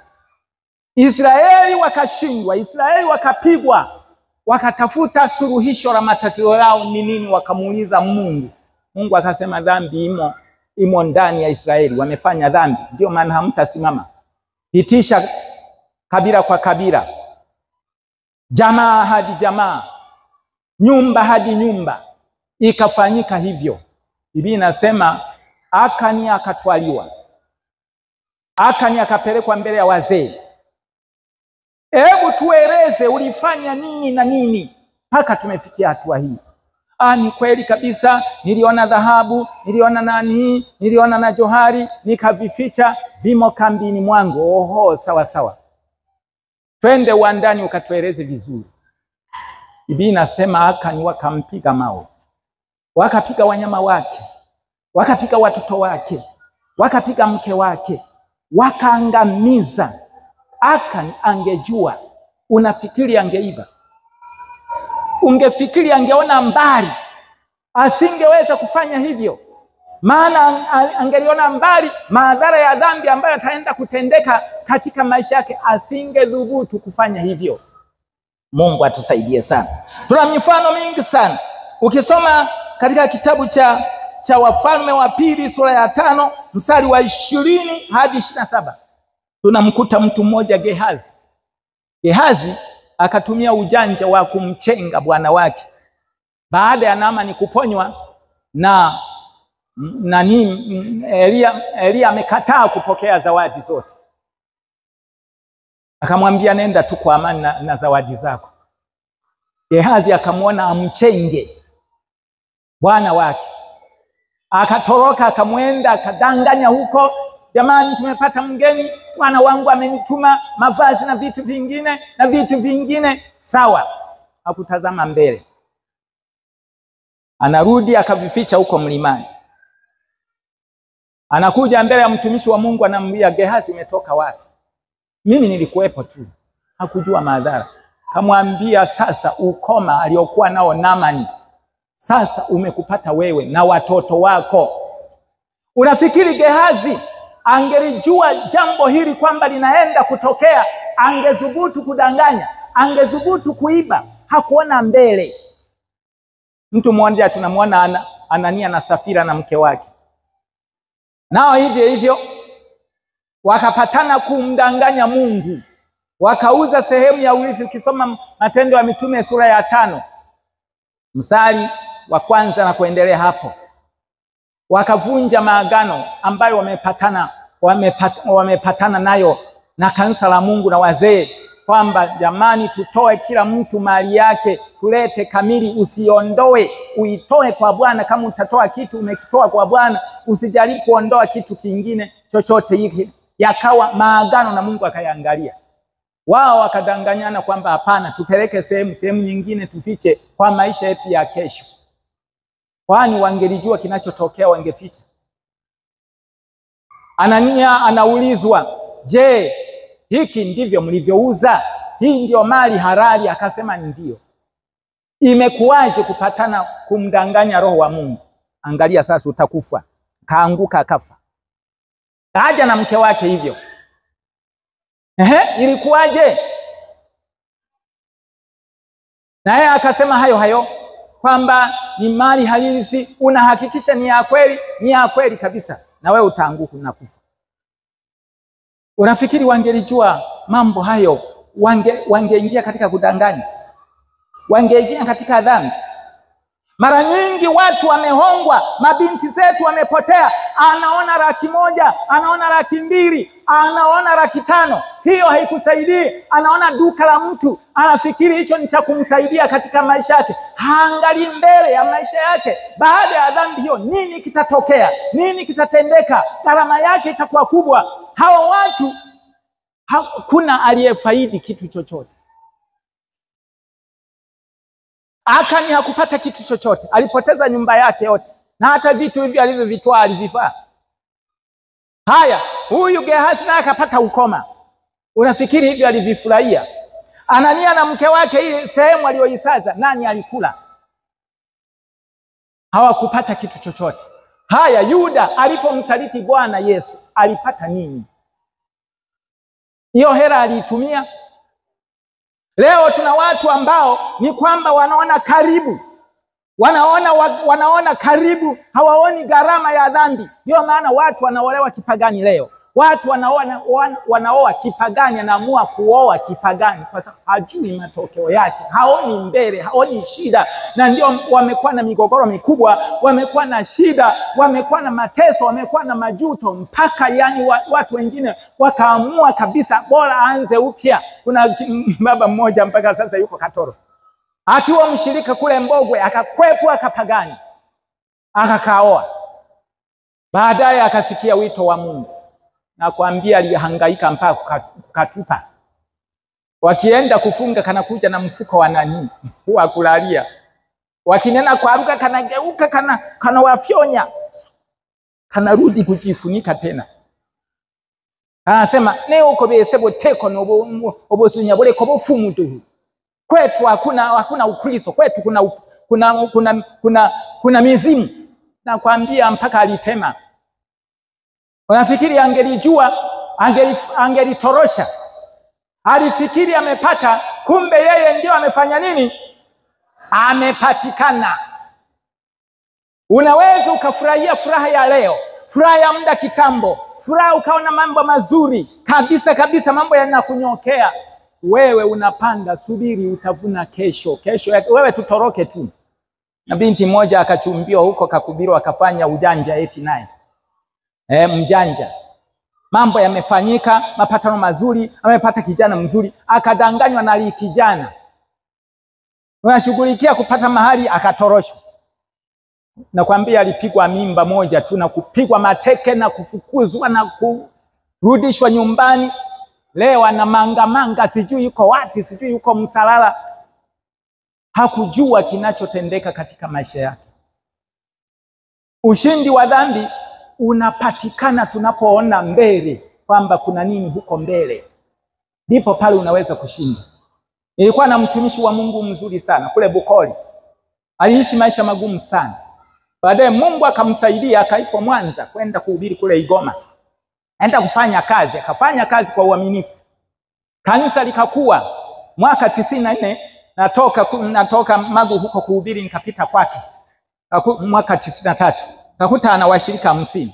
A: Israeli wakashindwa, Israeli wakapigwa, wakatafuta suluhisho la matatizo yao ni nini, wakamuuliza Mungu. Mungu akasema dhambi imo ndani ya Israeli, wamefanya dhambi, ndio maana hamtasimama. Pitisha kabila kwa kabila, jamaa hadi jamaa, nyumba hadi nyumba. Ikafanyika hivyo. Biblia inasema Akani akatwaliwa, Akani akapelekwa mbele ya wazee. Hebu tueleze ulifanya nini na nini mpaka tumefikia hatua hii. Ah, ni kweli kabisa, niliona dhahabu, niliona nani, niliona na johari, nikavificha, vimo kambini mwangu. Oho, sawa sawa, twende uwandani ukatueleze vizuri. Biblia inasema Akani wakampiga mawe, wakapiga wanyama wake, wakapiga watoto wake, wakapiga mke wake, wakaangamiza. Akani angejua, unafikiri angeiba? Ungefikiri angeona mbali? Asingeweza kufanya hivyo, maana angeliona mbali madhara ya dhambi ambayo ataenda kutendeka katika maisha yake, asingedhubutu kufanya hivyo. Mungu atusaidie sana. Tuna mifano mingi sana. Ukisoma katika kitabu cha Wafalme wa Pili sura ya 5 mstari wa 20 hadi 27, tunamkuta mtu mmoja Gehazi. Gehazi akatumia ujanja wa kumchenga bwana wake. Baada ya Naamani kuponywa na Elia amekataa kupokea zawadi zote. Akamwambia nenda tu kwa amani na zawadi zako. Gehazi akamwona amchenge bwana wake, akatoroka, akamwenda akadanganya huko, jamani, tumepata mgeni, bwana wangu amenituma mavazi na vitu vingine na vitu vingine. Sawa, hakutazama mbele. Anarudi akavificha huko mlimani. Anakuja mbele ya mtumishi wa Mungu, anamwambia Gehazi, umetoka wapi? Mimi nilikuwepo tu. Hakujua madhara. Kamwambia sasa ukoma aliokuwa nao Naamani sasa umekupata wewe na watoto wako. Unafikiri Gehazi angelijua jambo hili kwamba linaenda kutokea, angethubutu kudanganya? Angethubutu kuiba? Hakuona mbele. Mtu mmoja tunamwona Anania na Safira na mke wake, nao hivyo hivyo wakapatana kumdanganya Mungu, wakauza sehemu ya urithi. Ukisoma Matendo ya Mitume sura ya 5 mstari wa 1 na kuendelea hapo, Wakavunja maagano ambayo wamepatana nayo na kanisa la Mungu na wazee, kwamba jamani, tutoe kila mtu mali yake, tulete kamili, usiondoe, uitoe kwa Bwana. Kama utatoa kitu umekitoa kwa Bwana, usijaribu kuondoa kitu kingine chochote hiki. Yakawa maagano na Mungu akayaangalia. Wao wakadanganyana kwamba hapana, tupeleke sehemu nyingine tufiche kwa maisha yetu ya kesho. Kwani wangelijua kinachotokea wangeficha. Anania anaulizwa, je, hiki ndivyo mlivyouza? Hii ndio mali halali? Akasema ndio. Imekuwaje kupatana kumdanganya Roho wa Mungu? Angalia sasa utakufa. Kaanguka akafa. Kaja na mke wake hivyo. Ehe, ilikuwaje? Naye akasema hayo hayo kwamba ni mali halisi, unahakikisha ni ya kweli, ni ya kweli kabisa, na wewe utaanguka na kufa. Unafikiri wangelijua mambo hayo wangeingia katika kudanganya? Wangeingia katika dhambi? Mara nyingi watu wamehongwa, mabinti zetu wamepotea. Anaona 100,000, anaona 200,000, anaona 500,000. Hiyo haikusaidii. Anaona duka la mtu, anafikiri hicho ni cha kumsaidia katika maisha yake. Haangalii mbele ya maisha yake. Baada ya dhambi hiyo nini kitatokea? Nini kitatendeka? Gharama yake itakuwa kubwa. Hawa watu hakuna aliyefaidi kitu chochote. Akani hakupata kitu chochote. Alipoteza nyumba yake yote, na hata vitu hivi alivyovitoa alivifaa. Haya, huyu Gehazi naye akapata ukoma. Unafikiri hivyo alivifurahia? Anania na mke wake, ile sehemu aliyoisaza, nani alikula? Hawakupata kitu chochote. Haya, Yuda alipomsaliti Bwana Yesu alipata nini? Hiyo hela aliitumia? Leo tuna watu ambao ni kwamba wanaona karibu, wanaona karibu, hawaoni gharama ya dhambi. Ndio maana watu wanaolewa kipagani leo. Watu wanaoa kipagani, anaamua kuoa kipagani kwa sababu hajui matokeo yake, haoni mbele, haoni shida. Na ndio wamekuwa na migogoro mikubwa, wamekuwa na shida, wamekuwa na mateso, wamekuwa na majuto, mpaka yani watu wengine wakaamua kabisa bora aanze upya. Kuna baba mmoja mpaka sasa yuko Katoro, akiwa mshirika kule Mbogwe, akakwepwa akapagani, akakaoa. Baadaye akasikia wito wa Mungu. Nakwambia alihangaika mpaka kukatupa. Wakienda kufunga kanakuja na mfuko wa nani wa kulalia. Wakinena kuamka kanageuka kana wafyonya. Kanarudi kujifunika tena. Anasema ne uko besebo teko no obosunya bole ko bofumu. Kwetu hakuna Ukristo, kwetu kuna mizimu. Nakwambia mpaka alitema. Unafikiri angelijua, angelitorosha? Alifikiri amepata, kumbe yeye ndio amefanya nini? Amepatikana. Unaweza ukafurahia furaha ya leo, furaha ya muda kitambo, furaha ukaona mambo mazuri kabisa kabisa, mambo yanakunyokea. Wewe unapanda, subiri, utavuna kesho. Kesho wewe tutoroke tu. Na binti mmoja akachumbiwa huko Kakubiro, akafanya ujanja eti naye. Mjanja. Mambo yamefanyika, mapatano mazuri, amepata kijana mzuri, akadanganywa na kijana. Unashughulikia kupata mahali, akatoroshwa. Nakwambia alipigwa mimba moja tu na kupigwa mateke na kufukuzwa na kurudishwa nyumbani. Leo ana manga manga, sijui yuko wapi, sijui yuko Msalala. Hakujua kinachotendeka katika maisha yake. Ushindi wa dhambi unapatikana tunapoona mbele kwamba kuna nini huko mbele. Ndipo pale unaweza kushinda. Nilikuwa na mtumishi wa Mungu mzuri sana kule Bukoli. Aliishi maisha magumu sana. Baadaye Mungu akamsaidia akaitwa Mwanza kwenda kuhubiri kule Igoma. Aenda kufanya kazi, akafanya kazi kwa uaminifu. Kanisa likakuwa. Mwaka 94 natoka Magu huko kuhubiri, nikapita kwake. Mwaka 93 kakuta ana washirika 50.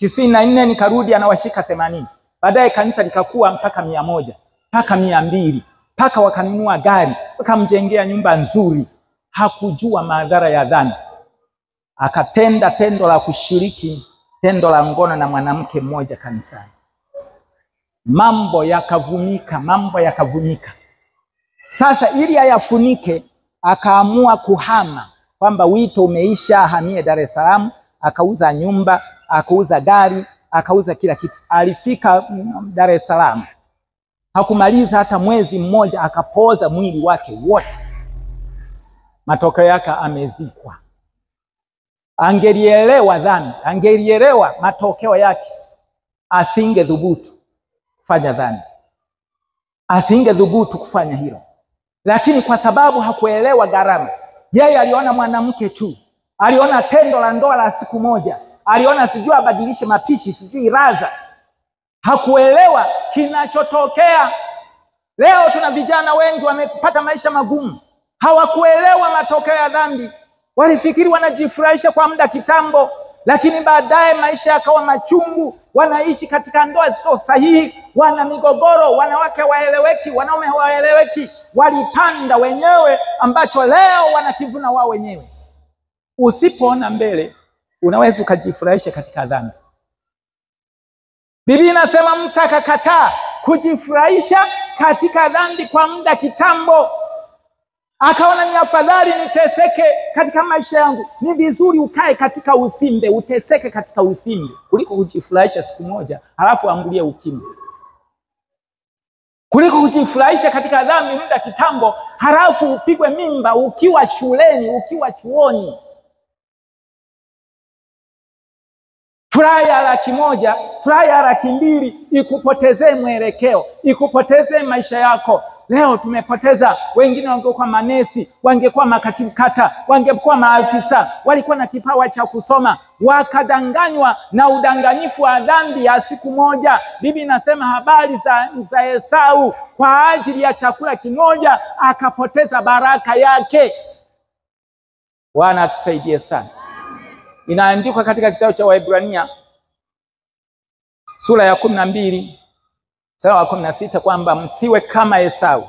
A: 94 nikarudi ana washirika 80. Baadaye kanisa likakuwa mpaka 100, mpaka 200, mpaka wakanunua gari, wakamjengea nyumba nzuri. Hakujua madhara ya dhambi. Akatenda tendo la kushiriki tendo la ngono na mwanamke mmoja kanisani. Mambo yakavumika, mambo yakavumika. Sasa ili ayafunike, akaamua kuhama, kwamba wito umeisha, ahamie Dar es Salaam. Akauza nyumba, akauza gari, akauza kila kitu. Alifika Dar es Salaam, hakumaliza hata mwezi mmoja, akapoza mwili wake wote. Matokeo yake amezikwa. Angelielewa dhambi, angelielewa matokeo yake, asingedhubutu kufanya dhambi, asingedhubutu kufanya hilo. Lakini kwa sababu hakuelewa gharama, yeye aliona mwanamke tu, aliona tendo la ndoa la siku moja, aliona sijui abadilishe mapishi, sijui raza. Hakuelewa kinachotokea. Leo tuna vijana wengi wamepata maisha magumu, hawakuelewa matokeo ya dhambi. Walifikiri wanajifurahisha kwa muda kitambo, lakini baadaye maisha yakawa machungu. Wanaishi katika ndoa zisizo sahihi, wana migogoro, wanawake hawaeleweki, wanaume hawaeleweki. Walipanda wenyewe ambacho leo wanakivuna wao wenyewe. Usipoona mbele, unaweza ukajifurahisha katika dhambi. Biblia inasema Musa akakataa kujifurahisha katika dhambi kwa muda kitambo. Akaona ni afadhali niteseke katika maisha yangu. Ni vizuri ukae katika usimbe, uteseke katika usimbe, kuliko kujifurahisha siku moja halafu angulie ukimwi. Kuliko kujifurahisha katika dhambi muda kitambo halafu upigwe mimba ukiwa shuleni, ukiwa chuoni. Furaha ya 100,000, furaha ya 200,000 ikupotezee mwelekeo, ikupotezee maisha yako. Leo tumepoteza wengine, wangekuwa manesi, wangekuwa makatibu kata, wangekuwa maafisa, walikuwa na kipawa cha kusoma, wakadanganywa na udanganyifu wa dhambi ya siku moja. Biblia inasema habari za Esau, kwa ajili ya chakula kimoja akapoteza baraka yake. Bwana atusaidie sana. Inaandikwa katika kitabu cha Waebrania sura ya 12 mstari wa 16 kwamba msiwe kama Esau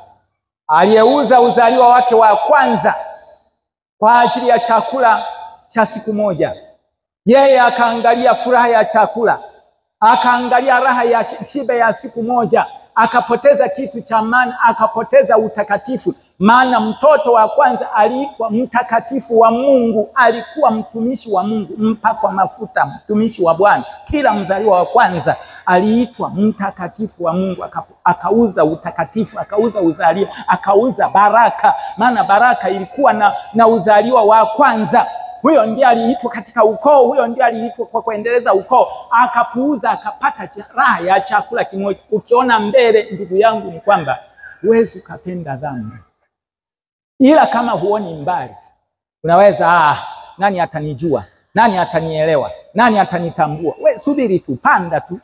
A: aliyeuza uzaliwa wake wa kwanza kwa ajili ya chakula cha siku moja. Yeye akaangalia furaha ya chakula, akaangalia raha ya shibe ya siku moja, akapoteza kitu cha maana, akapoteza utakatifu. Maana mtoto wa kwanza aliitwa mtakatifu wa Mungu, alikuwa mtumishi wa Mungu, mpakwa mafuta, mtumishi wa Bwana. Kila mzaliwa wa kwanza aliitwa mtakatifu wa Mungu, akauza utakatifu, akauza uzaliwa, akauza baraka. Maana baraka ilikuwa na uzaliwa wa kwanza. Huyo ndiye aliitwa katika ukoo, huyo ndiye aliitwa kwa kuendeleza ukoo. Akapuuza, akapata raha ya chakula kimoja. Ukiona mbele, ndugu yangu, ni kwamba huwezi ukapenda dhambi. Ila kama huoni mbali, unaweza nani atanijua? Nani atanielewa? Nani atanitambua? We subiri tu, panda tu.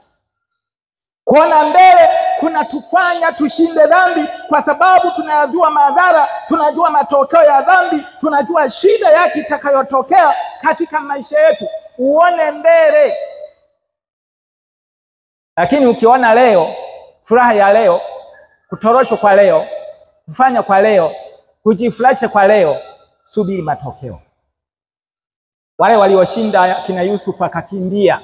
A: Kuona mbele kunatufanya tushinde dhambi, kwa sababu tunajua madhara, tunajua matokeo ya dhambi, tunajua shida yake itakayotokea katika maisha yetu. Uone mbele. Lakini ukiona leo, furaha ya leo, kutoroshwa kwa leo, kufanya kwa leo, kujifurahisha kwa leo, subiri matokeo. Wale walioshinda kina Yusuf akakimbia,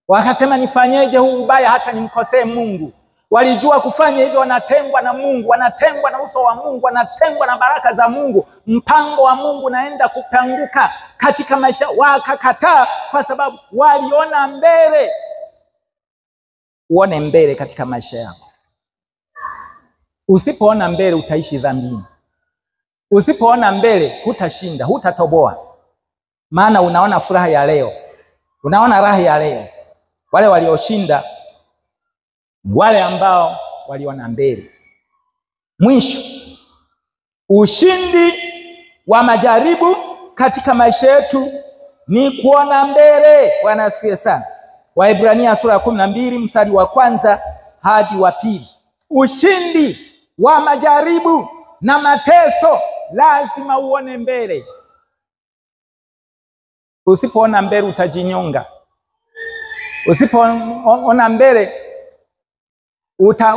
A: wakasema nifanyeje huu ubaya hata nimkosee Mungu? Walijua kufanya hivyo wanatengwa na Mungu, wanatengwa na uso wa Mungu, wanatengwa na baraka za Mungu. Mpango wa Mungu naenda kupanguka katika maisha. Wakakataa kwa sababu waliona mbele. Uone mbele katika maisha yako. Usipoona mbele utaishi dhambini. Usipoona mbele hutashinda, hutatoboa. Maana unaona furaha ya leo, unaona raha ya leo. Wale walioshinda ni wale ambao waliona mbele. Mwisho, ushindi wa majaribu katika maisha yetu ni kuona mbele. Bwana asifiwe sana. Waebrania sura ya 12 mstari wa 1 hadi wa 2. Ushindi wa majaribu na mateso lazima uone mbele. Usipoona mbele utajinyonga. Usipoona mbele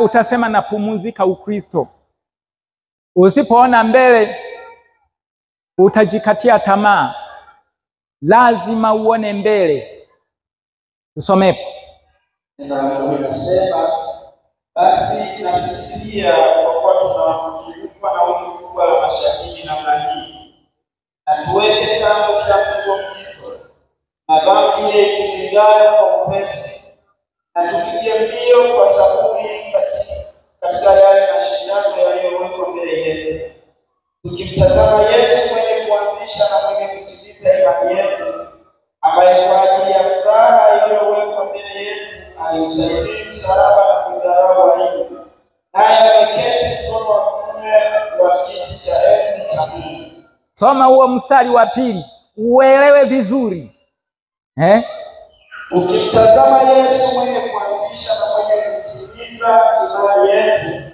A: utasema napumzika Ukristo. Usipoona mbele utajikatia tamaa. Lazima uone mbele. Tusome.
B: Nasema basi na sisi pia, kwa kuwa tunazungukwa na wingu kubwa la mashahidi namna hii, na tuweke kando kila mzigo mzito na dhambi ile ituzingayo kwa upesi, na tupige mbio kwa saburi katika yale mashindano yaliyowekwa mbele yetu, tukimtazama Yesu mwenye kuanzisha na mwenye kutimiza imani yetu, ambaye kwa ajili ya furaha iliyowekwa mbele yetu aliustahimili msalaba na kuidharau aibu, naye ameketi mkono wa kuume wa kiti cha enzi cha Mungu.
A: Soma huo mstari wa 2 uelewe vizuri.
B: Ukimtazama Yesu mwenye kuanzisha na mwenye kutimiza imani yetu,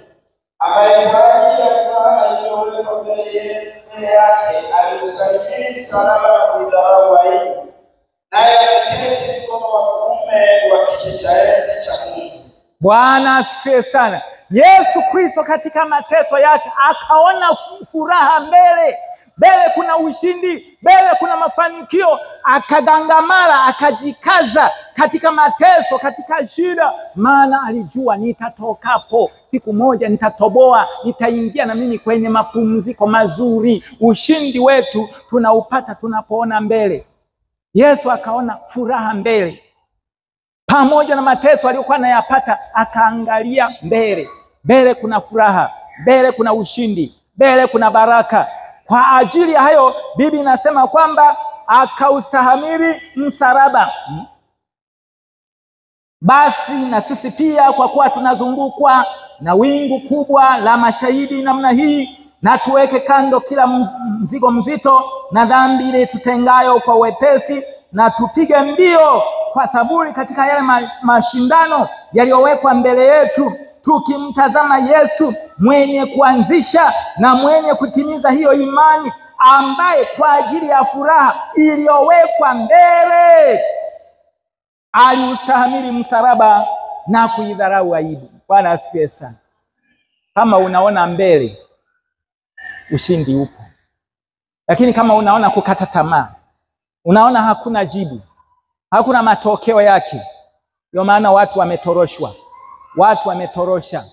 B: ambaye kwa ajili ya furaha iliyowekwa mbele yake aliustahimili msalaba na kuidharau aibu, naye ameketi mkono wa kuume wa kiti cha enzi cha Mungu.
A: Bwana asifiwe sana. Yesu Kristo katika mateso yake akaona furaha mbele. Mbele kuna ushindi, mbele kuna mafanikio. Akagangamara, akajikaza katika mateso, katika shida, maana alijua nitatokapo siku moja nitatoboa, nitaingia na mimi kwenye mapumziko mazuri. Ushindi wetu tunaupata tunapoona mbele. Yesu akaona furaha mbele. Pamoja na mateso aliyokuwa anayapata, akaangalia mbele. Mbele kuna furaha, mbele kuna ushindi, mbele kuna baraka. Kwa ajili ya hayo Biblia inasema kwamba akaustahamili msalaba. Basi na sisi pia, kwa kuwa tunazungukwa na wingu kubwa la mashahidi namna hii, na tuweke kando kila mzigo mzito na dhambi ile tutengayo kwa wepesi, na tupige mbio kwa saburi katika yale mashindano yaliyowekwa mbele yetu, tukimtazama Yesu mwenye kuanzisha na mwenye kutimiza hiyo imani, ambaye kwa ajili ya furaha iliyowekwa mbele aliustahimili msalaba na kuidharau aibu. Bwana asifiwe sana. Kama unaona mbele, ushindi upo. Lakini kama unaona kukata tamaa, unaona hakuna jibu, hakuna matokeo yake. Ndio maana watu wametoroshwa, watu wametorosha,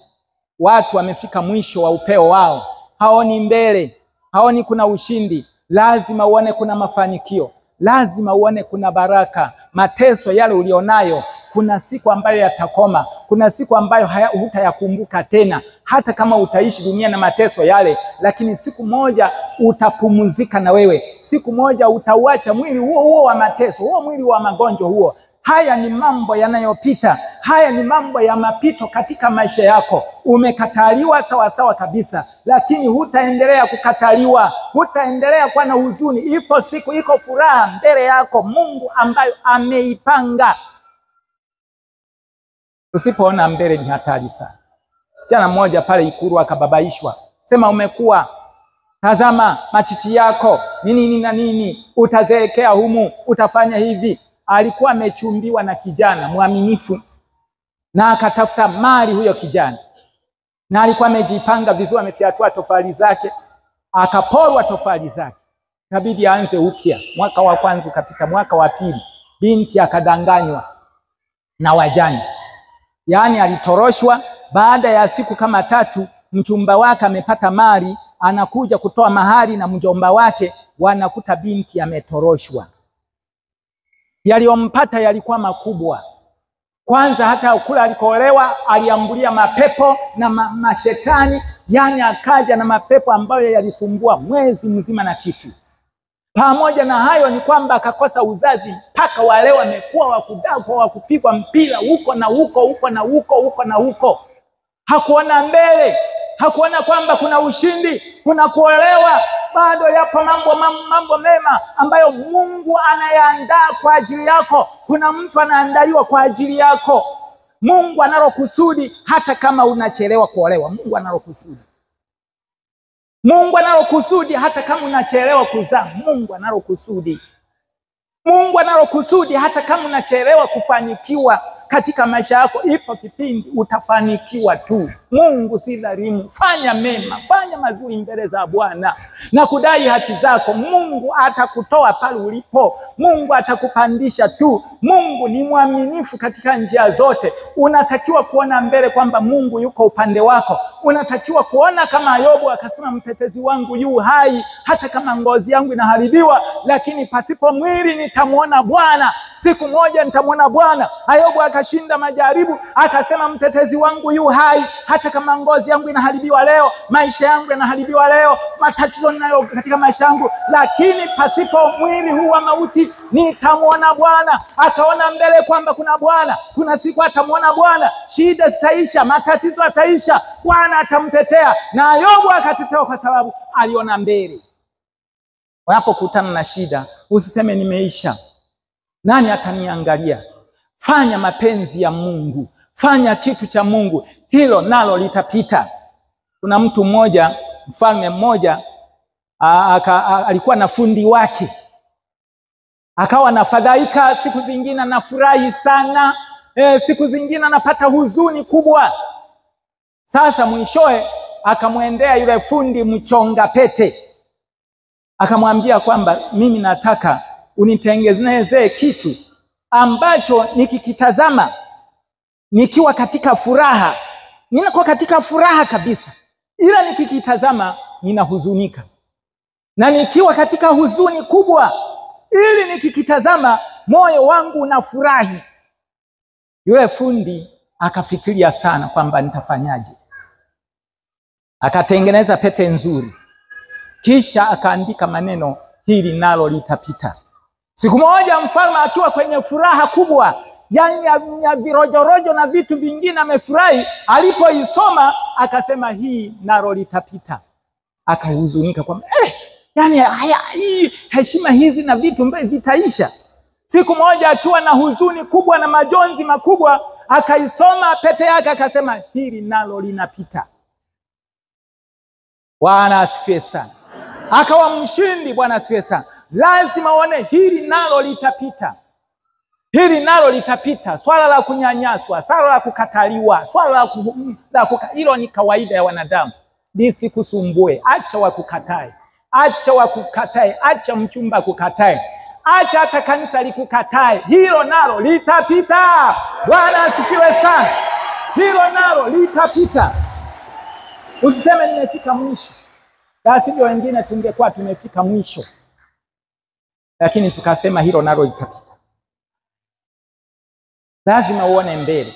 A: watu wamefika mwisho wa upeo wao, haoni mbele, haoni kuna ushindi. Lazima uone kuna mafanikio, lazima uone kuna baraka. Mateso yale ulionayo, kuna siku ambayo yatakoma, kuna siku ambayo hutayakumbuka tena. Hata kama utaishi dunia na mateso yale, lakini siku moja utapumzika na wewe. Siku moja utauacha mwili huo huo wa mateso, huo mwili wa magonjwa huo. Haya ni mambo yanayopita, haya ni mambo ya mapito katika maisha yako. Umekataliwa sawa sawa kabisa, lakini hutaendelea kukataliwa, hutaendelea kuwa na huzuni. Ipo siku, iko furaha mbele yako Mungu ambayo ameipanga. Usipoona mbele ni hatari sana. Msichana mmoja pale Ikulu akababaishwa, sema umekuwa, tazama matiti yako nini nini na nini, utazeekea humu, utafanya hivi. Alikuwa amechumbiwa na kijana mwaminifu, na akatafuta mali huyo kijana, na alikuwa amejipanga vizuri, amefyatua tofali zake, akaporwa tofali zake, ikabidi aanze upya. Mwaka wa kwanza ukapita, mwaka wa pili binti akadanganywa na wajanja, yaani alitoroshwa. Baada ya siku kama 3, mchumba wake amepata mali, anakuja kutoa mahari na mjomba wake, wanakuta binti ametoroshwa. Yaliyompata yalikuwa makubwa. Kwanza hata kula alikoolewa aliambulia mapepo na mashetani, yani akaja na mapepo ambayo yalisumbua mwezi mzima na kitu. Pamoja na hayo ni kwamba akakosa uzazi mpaka wale wamekuwa wakudakwa, wakupigwa mpira huko na huko, huko na huko, huko na huko. Hakuona mbele, hakuona kwamba kuna ushindi, kuna kuolewa. Bado yapo mambo mema ambayo Mungu anayaandaa kwa ajili yako. Kuna mtu anaandaliwa kwa ajili yako. Mungu analo kusudi hata kama unachelewa kuolewa. Mungu analo kusudi. Mungu analo kusudi hata kama unachelewa kuzaa. Mungu analo kusudi. Mungu analo kusudi hata kama unachelewa kufanikiwa katika maisha yako. Ipo kipindi utafanikiwa tu. Mungu si dhalimu. Fanya mema, fanya mazuri mbele za Bwana na kudai haki zako. Mungu atakutoa pale ulipo. Mungu atakupandisha tu. Mungu ni mwaminifu katika njia zote. Unatakiwa kuona mbele kwamba Mungu yuko upande wako. Unatakiwa kuona kama Ayubu akasema, mtetezi wangu yu hai, hata kama ngozi yangu inaharibiwa, lakini pasipo mwili nitamuona Bwana. Siku moja nitamuona Bwana. Ayubu akashinda majaribu, akasema mtetezi wangu yu hai, hata kama ngozi yangu inaharibiwa leo, maisha yangu yanaharibiwa leo, matatizo ninayo katika maisha yangu, lakini pasipo mwili huu wa mauti nitamuona Bwana. Akaona mbele kwamba kuna Bwana, kuna siku atamuona Bwana, shida zitaisha, matatizo yataisha, Bwana atamtetea. Na Ayubu akatetewa kwa sababu aliona mbele. Unapokutana na shida, usiseme nimeisha, nani ataniangalia? Fanya mapenzi ya Mungu, fanya kitu cha Mungu, hilo nalo litapita. Kuna mtu mmoja, mfalme mmoja, alikuwa na fundi wake, akawa anafadhaika, siku zingine anafurahi sana, siku zingine anapata huzuni kubwa. Sasa mwishoe akamwendea yule fundi mchonga pete, akamwambia kwamba mimi nataka unitengenezee kitu ambacho nikikitazama nikiwa katika furaha, ninakuwa katika furaha kabisa, ila nikikitazama ninahuzunika, na nikiwa katika huzuni kubwa, ili nikikitazama moyo wangu unafurahi. Yule fundi akafikiria sana kwamba nitafanyaje. Akatengeneza pete nzuri, kisha akaandika maneno, hili nalo litapita. Siku moja mfalme akiwa kwenye furaha kubwa, yani ya virojorojo na vitu vingine, amefurahi, alipoisoma akasema hii nalo litapita. Akahuzunika kwamba yani haya, hii heshima hizi na vitu mbele zitaisha. Siku moja akiwa na huzuni kubwa na majonzi makubwa, akaisoma pete yake akasema hili nalo linapita. Bwana asifiwe sana. Akawa mshindi. Bwana asifiwe sana. Lazima uone hili nalo litapita. Hili nalo litapita. Swala la kunyanyaswa, swala la kukataliwa, swala la hilo ni kawaida ya wanadamu. Lisikusumbue. Acha wakukatae. Acha wakukatae, acha mchumba kukatae, acha hata kanisa likukatae. Hilo nalo litapita. Bwana asifiwe sana. Hilo nalo litapita. Usiseme nimefika mwisho. La sivyo wengine tungekuwa tumefika mwisho, lakini tukasema hilo nalo litapita. Lazima uone mbele.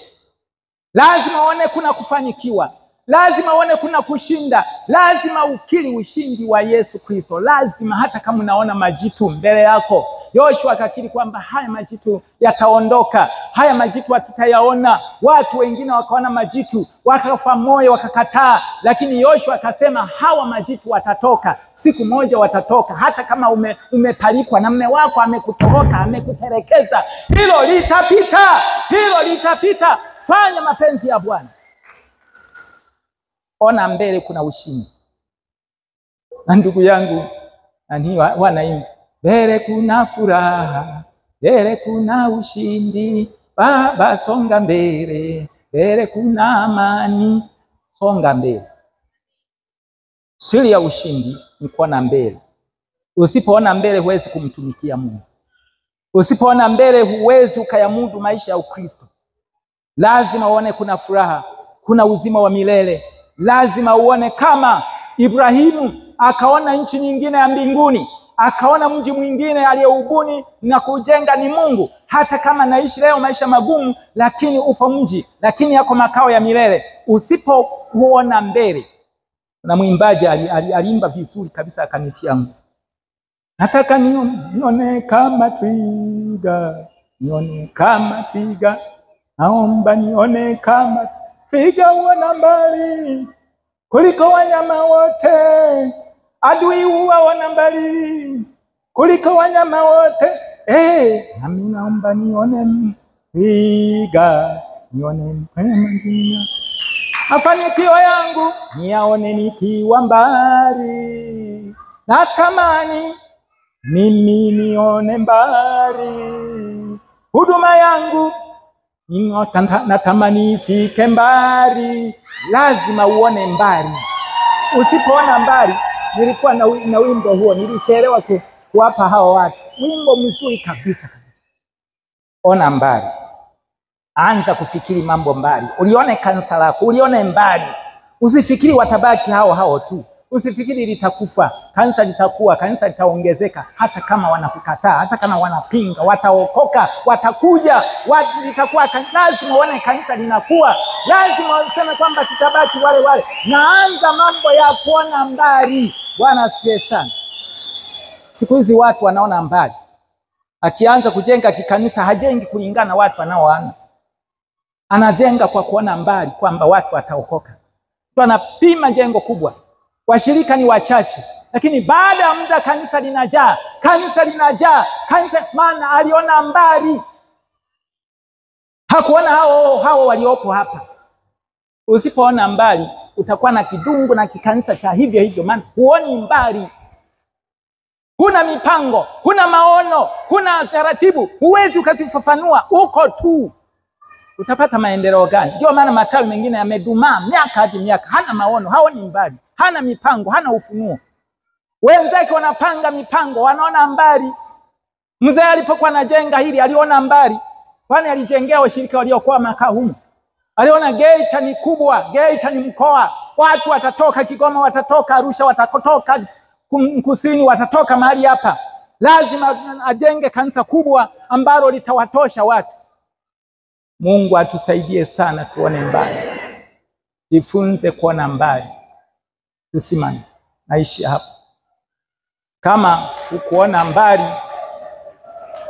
A: Lazima uone kuna kufanikiwa. Lazima uone kuna kushinda. Lazima ukiri ushindi wa Yesu Kristo. Lazima, hata kama unaona majitu mbele yako. Yoshua akakiri kwamba haya majitu yataondoka, haya majitu hatutayaona. Watu wengine wakaona majitu, wakafa moyo, wakakataa, lakini Yoshua akasema hawa majitu watatoka, siku moja watatoka. Hata kama umepalikwa na mume wako amekutoroka, amekuterekeza, hilo litapita, hilo litapita. Fanya mapenzi ya Bwana. Ona mbele kuna ushindi. Na ndugu yangu, nani wanaimba, mbele kuna furaha, mbele kuna ushindi, baba songa mbele, mbele kuna amani. Songa mbele. Siri ya ushindi ni kuona mbele. Usipoona mbele huwezi kumtumikia Mungu. Usipoona mbele huwezi ukayamudu maisha ya Ukristo. Lazima uone kuna furaha, kuna uzima wa milele. Lazima uone kama Ibrahimu akaona nchi nyingine ya mbinguni, akaona mji mwingine aliyeubuni na kujenga ni Mungu. Hata kama naishi leo maisha magumu, lakini upo mji, lakini yako makao ya milele. Usipoona mbele. Na mwimbaji aliimba vizuri kabisa akanitia nguvu. Nataka nione kama twiga, nione kama twiga, naomba nione kama twiga, uona mbali kuliko wanyama wote, adui huwaona mbali kuliko wanyama wote. Nami naomba nione twiga, nione twiga. Mafanikio yangu niyaone nikiwa mbali, natamani mimi nione mbali. Huduma yangu Natamani ifike mbali. Lazima uone mbali. Usipoona mbali, nilikuwa na wimbo huo, nilichelewa kuwapa hao watu. Wimbo mzuri kabisa kabisa. Ona mbali. Anza kufikiri mambo mbali. Ulione kanisa lako, ulione mbali. Usifikiri watabaki hao hao tu. Usifikiri litakufa, kanisa litakuwa, kanisa litaongezeka, hata kama wanakukataa, hata kama wanapinga, wataokoka, watakuja, litakuwa. Lazima uone kanisa linakuwa. Lazima useme kwamba tutabaki wale wale. Naanza mambo ya kuona mbali. Bwana asifiwe sana. Siku hizi watu wanaona mbali. Akianza kujenga kikanisa hajengi kulingana watu wanaoana. Anajenga kwa kuona mbali kwamba watu wataokoka. Anapima jengo kubwa, washirika ni wachache, lakini baada ya muda kanisa linajaa, kanisa linajaa, kanisa. Maana aliona mbali, hakuona hao waliopo hapa. Usipoona mbali utakuwa na kidungu na kikanisa cha hivyo hivyo, maana huoni mbali. Huna mipango, huna maono, huna taratibu, huwezi ukazifafanua, uko tu. Utapata maendeleo gani? Ndio maana matawi mengine yamedumaa miaka hadi miaka, hana maono, haoni mbali, hana mipango, hana ufunuo. Wenzake wanapanga mipango, wanaona mbali. Mzee alipokuwa anajenga hili aliona mbali, kwani alijengea washirika waliokuwa makaa humu. Aliona Geita ni kubwa, Geita ni mkoa, watu watatoka Kigoma, watatoka Arusha, watatoka Kusini, watatoka mahali hapa. Lazima ajenge kanisa kubwa ambalo litawatosha watu. Mungu atusaidie sana tuone mbali. Jifunze kuona mbali. Tusimame. Naishi hapa. Kama hukuona mbali,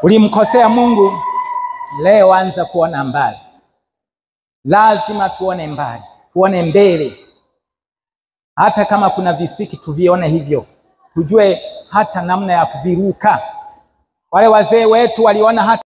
A: ulimkosea Mungu, leo anza kuona mbali. Lazima tuone mbali, tuone mbele. Hata kama kuna visiki tuvione hivyo, tujue hata namna ya kuviruka. Wale wazee wetu waliona hata